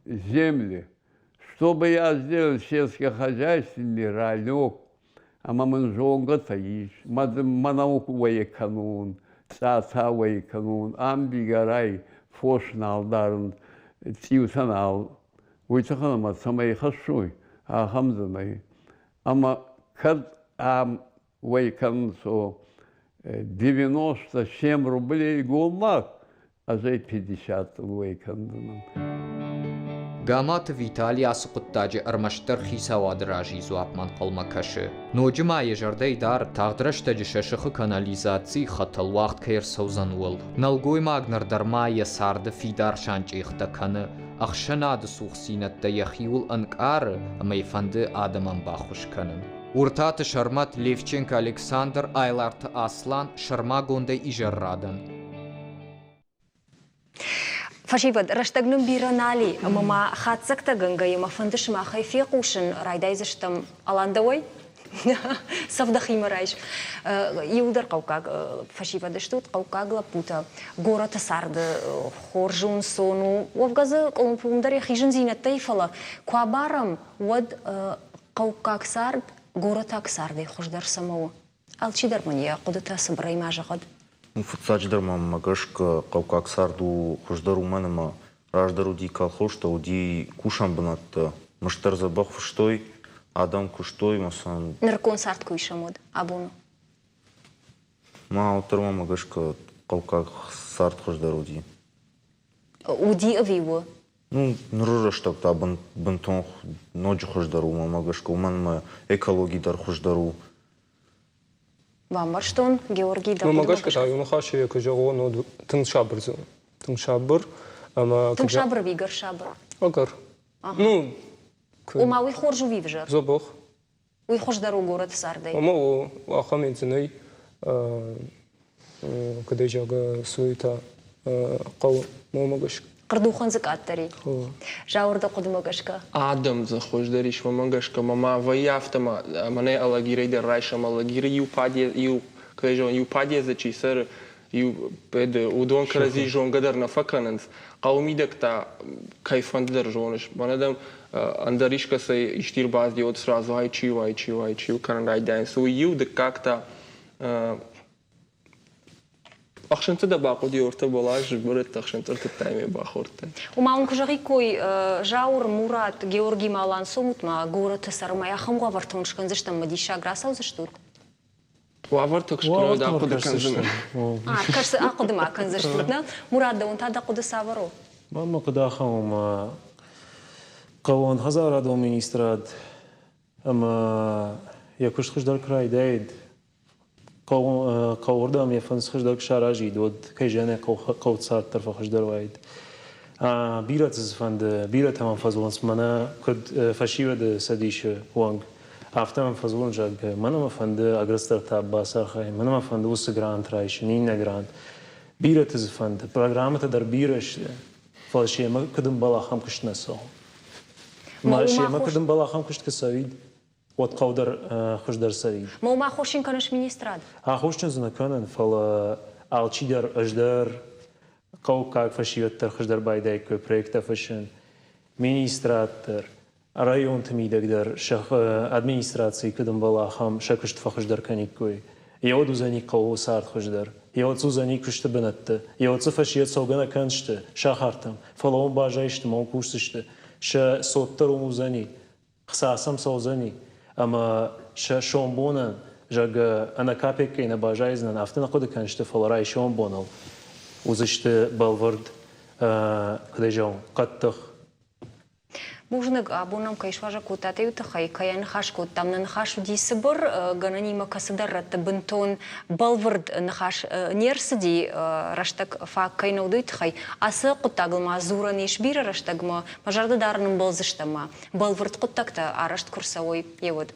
земли, чтобы я сделал сельскохозяйственный ралек, ӕмӕ мын зонгӕтӕ ис, мӕнӕу уӕй кӕнон, цъата уӕй кӕнон, ам Дигорай фос нал дарын, цъиутӕ нал. Уый тыххӕй ӕмӕ цӕмӕй хӕссой, ахӕм дзы нӕй. Ӕмӕ кӕд ам уӕй кӕнынц 97 рублей гоммаг, ӕз ӕй 50-ыл уӕй кӕндзынӕн. Гаматы Витали ацы хъуыддаджы ӕрмӕстдӕр хицауады разыйы дзуапмӕ ӕнхъӕлмӕ кӕсы. Ноджы ма йӕ зӕрдӕйы дӕр тагъд рӕстӕджы сӕ сыхы канализацийы хӕтӕл уагъд кӕй ӕрцӕудзӕн, ууыл. Нӕлгоймаг ныр дӕр ма йӕ царды фидар санчъехтӕ кӕны, ӕхсӕнады цухдзинӕдтӕ йӕхиуыл ӕнкъары ӕмӕ йӕ фӕнды адӕмӕн баххуыс кӕнын. Уыртаты Сӕрмӕт, Левченко Александр, Айларты Аслан сӕрмагондӕй изӕррадӕн. Фӕсивӕд, рӕстӕг нын бирӕ нал и, ӕмӕ ма хатдзӕгтӕгӕнгӕйӕ мӕ фӕнды сымахӕй фехъусын райдайдзыстӕм Алан дӕуӕй? Цӕв дӕхимӕ райс. Иуылдӕр хъӕуккаг фӕсивӕд стут, хъӕуккаг лӕппутӕ. Горӕты царды хорз у, ӕнцон у. Уӕвгӕ дзы къуылымпы уым дӕр йӕхи зындзинӕдтӕ и, фӕлӕ куы абарӕм, уӕд хъӕуккаг цард горӕтаг цардӕй хуыздӕр цӕмӕ у? Алчидӕр мын йӕ хъуыдытӕ цыбырӕй ма зӕгъӕд. Ну, фыццаджыдӕр ма мӕ гӕсгӕ хъӕуккаг цард у хуыздӕр уымӕн ӕмӕ раздӕр уыди колхозтӕ, уыди кусӕн бынӕттӕ, мызд дӕр дзӕбӕх фыстой, адӕм куыстой ӕмӕ сын... Нырыккон цард куы исӕм, уӕд абоны? Ма уӕддӕр мӕ гӕсгӕ хъӕуккаг цард хуыздӕр уыди. Уыди ӕви у? Ну, ныры рӕстӕг та бынтон ноджы хуыздӕр у, мӕ гӕсгӕ, уымӕн ӕмӕ экологи дӕр хуыздӕр у. Бамбӕрстон, Георгий, дӕ Мӕ гӕсгӕ та иу ныхасы куы зӕгъон, уӕд тынг сабыр дзы. Тынг сабыр ӕмӕ... Тынг сабыр ӕви ӕгӕр сабыр? Ӕгӕр. Ну, Ома уый хорз у ӕви ӕвзӕр? Дзӕбӕх. Уый хуыздӕр у горӕты цардӕй? Ома у, ахӕм дзы нӕй, куыдӕй зӕгъгӕ, суй та хъӕуы мӕнмӕ гӕсгӕ. Хъырдухӕн дзы къаддӕр и. Зауыр дӕ хъуыдымӕ гӕсгӕ? Адӕм дзы хуыздӕр ис, мӕнмӕ гӕсгӕ. Мӕ вӕййы афтӕ ма, мӕнӕ Алагирӕй дӕр райсӕм. Алагиры иу паде, иу, кӕй зӕгъын, иу падезы чи цӕры, иу уыдон кӕрӕдзи зонгӕ дӕр нӕ фӕкӕнынц. Хъӕуы мидӕг та кӕй фӕнды дӕр зоныс. Мӕнӕ дӕм ӕндӕр искӕцӕй исти ӕрбацыди, уӕд сразу ай чи у, ай чи у, ай чи у кӕнын райдайынц. Уый иу, дыккаг та ӕхсынцъы дӕ бахъуыди ортӕ бӕлас, бырӕтты ӕхсынцъы ӕртыдтай ме бахордтай. Ома уын куы зӕгъиккой, Зауыр, Мурат, Георги ма Алан цомут ма горӕты сӕрмӕ ахӕм уавӕртӕ уын скӕндзыстӕм ӕмӕ диссаг рацӕудзыстут? Уавӕртӕ куы ахъуыды кӕндзынӕ. Кӕсы ахъуыды ма кӕндзыстут, нӕ? Мурат, дӕуӕн та дӕ хъуыды цавӕр у? Мӕ хъуыды ахӕм у, ӕмӕ хъӕууон хӕдзарадон министрад ӕмӕ йӕ куыст хуыздӕр куы райдаид, хъӕуырдӕм йӕ фӕндз хуыздӕр куы саразид, уӕд кӕй зӕгъын хъӕуы цард дӕр фӕхуыздӕр уаид. Бирӕты дзы фӕнды, бирӕтӕ мӕм фӕдзурынц, мӕнӕ куыд фӕсивӕды цӕдисы уӕнг, Афтӕ мӕм фӕдзурын, зӕгъгӕ, мӕн ӕмӕ фӕнды агростартап бацархайын, мӕн ӕмӕ фӕнды уыцы грант райсын, иннӕ грант. Бирӕты дзы фӕнды, программӕтӕ дӕр бирӕ сты, фӕлӕ семӕ куыд ӕмбӕлы, ахӕм куыст нӕ цӕуы. Семӕ куыд ӕмбӕлы, ахӕм куыст куы цӕуид, уӕд хъӕу дӕр хуыздӕр цӕуид. Ма уым аххосджын кӕныс министрад? Аххосджын дзы нӕ кӕнын, фӕлӕ алчидӕр, ӕз дӕр, хъӕуккаг фӕсивӕд дӕр хуыздӕр байдаиккой проекттӕ фыссын, министрад дӕр, районты мидӕг дӕр сӕ администрацийы куыд ӕмбӕлы, ахӕм сӕ куыст фӕхуыздӕр кӕниккой. Еуӕд уыдзӕни хъӕуы цард хуыздӕр, еуӕд уыдзӕни куысты бынӕтты, еуӕд дзы фӕсивӕд цӕугӕ нӕ кӕндзысты сахартӕм, фӕлӕ уым баззайысты ӕмӕ уым кусдзысты. Сӕ цот дӕр уым уыдзӕни, хца сӕм цӕудзӕни, ӕмӕ сӕ сомбонӕн, зӕгъгӕ, ӕнӕ капеккӕй нӕ баззайдзынӕн, афтӕ нӕ хъуыды кӕндзысты, фӕлӕ райсом боныл уыдзысты бӕлвырд, куыд ӕй зӕгъон, хъӕддых. Бузныг, абон нӕм кӕй суазӕг кодтат, уый тыххӕй, кӕй аныхас кодтам. Нӕ ныхас уыди цыбыр, гӕнӕнимӕ кӕцыдӕр рӕтты бынтон бӕлвырд ныхас не рцыди, рӕстӕг фаг кӕй нӕ уыд, уый тыххӕй. Ацы хъуыддагыл ма дзурӕн ис бирӕ рӕстӕгмӕ, мӕ зӕрдӕ дарын ӕмбӕлдзыстӕм ма, бӕлвырд хъуыддӕгтӕ арӕзт куы рцӕуой, йе уӕд.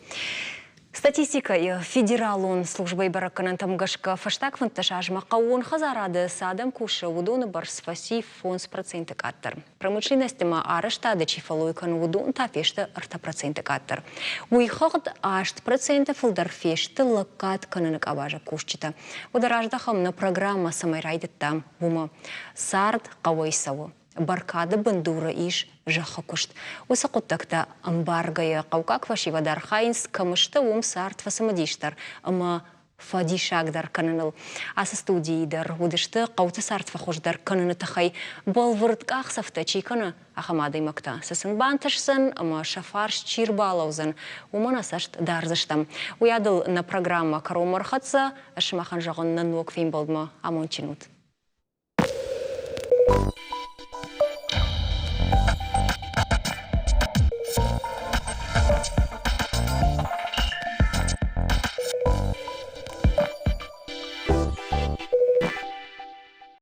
Статистикӕйы федералон службӕйы бӕрӕггӕнӕнтӕм гӕсгӕ фӕстаг 15 азмӕ хъӕууон хӕдзарады цы адӕм кусы, уыдоны бӕрц фӕци 5% къаддӕр. Промышленносты ма арӕзтады чи фӕллой кӕны, уыдон та фесты 3% къаддӕр. Уый хыгъд 8% фылдӕр фесты лӕггад кӕныны къабазы кусджытӕ. Уӕдӕ раздӕхӕм нӕ программӕ цӕмӕй райдыдта, уымӕ. Цард хъӕуӕй цӕуы. Бӕркады бындуры ис зӕххы куыст. Уыцы хъуыддӕгтӕ ӕмбаргӕйӕ хъӕуккаг фӕсивӕд архайынц, кӕм сты, уым цард фӕцымыдисдӕр ӕмӕ фӕдиссагдӕр кӕныныл. Ацы студийы дӕр уыдысты хъӕуты цард фӕхуыздӕр кӕныны тыххӕй бӕлвырд къахдзӕфтӕ чи кӕны, ахӕм адӕймӕгтӕ. Цы сын бантысдзӕн ӕмӕ сӕ фарс чи рбалӕудзӕн, уымӕ нӕ цӕст дардзыстӕм. Уыйадыл нӕ программӕ кӕронмӕ ӕрхӕццӕ, сымахӕн зӕгъын нӕ ног фембӕлдмӕ амондджын ут!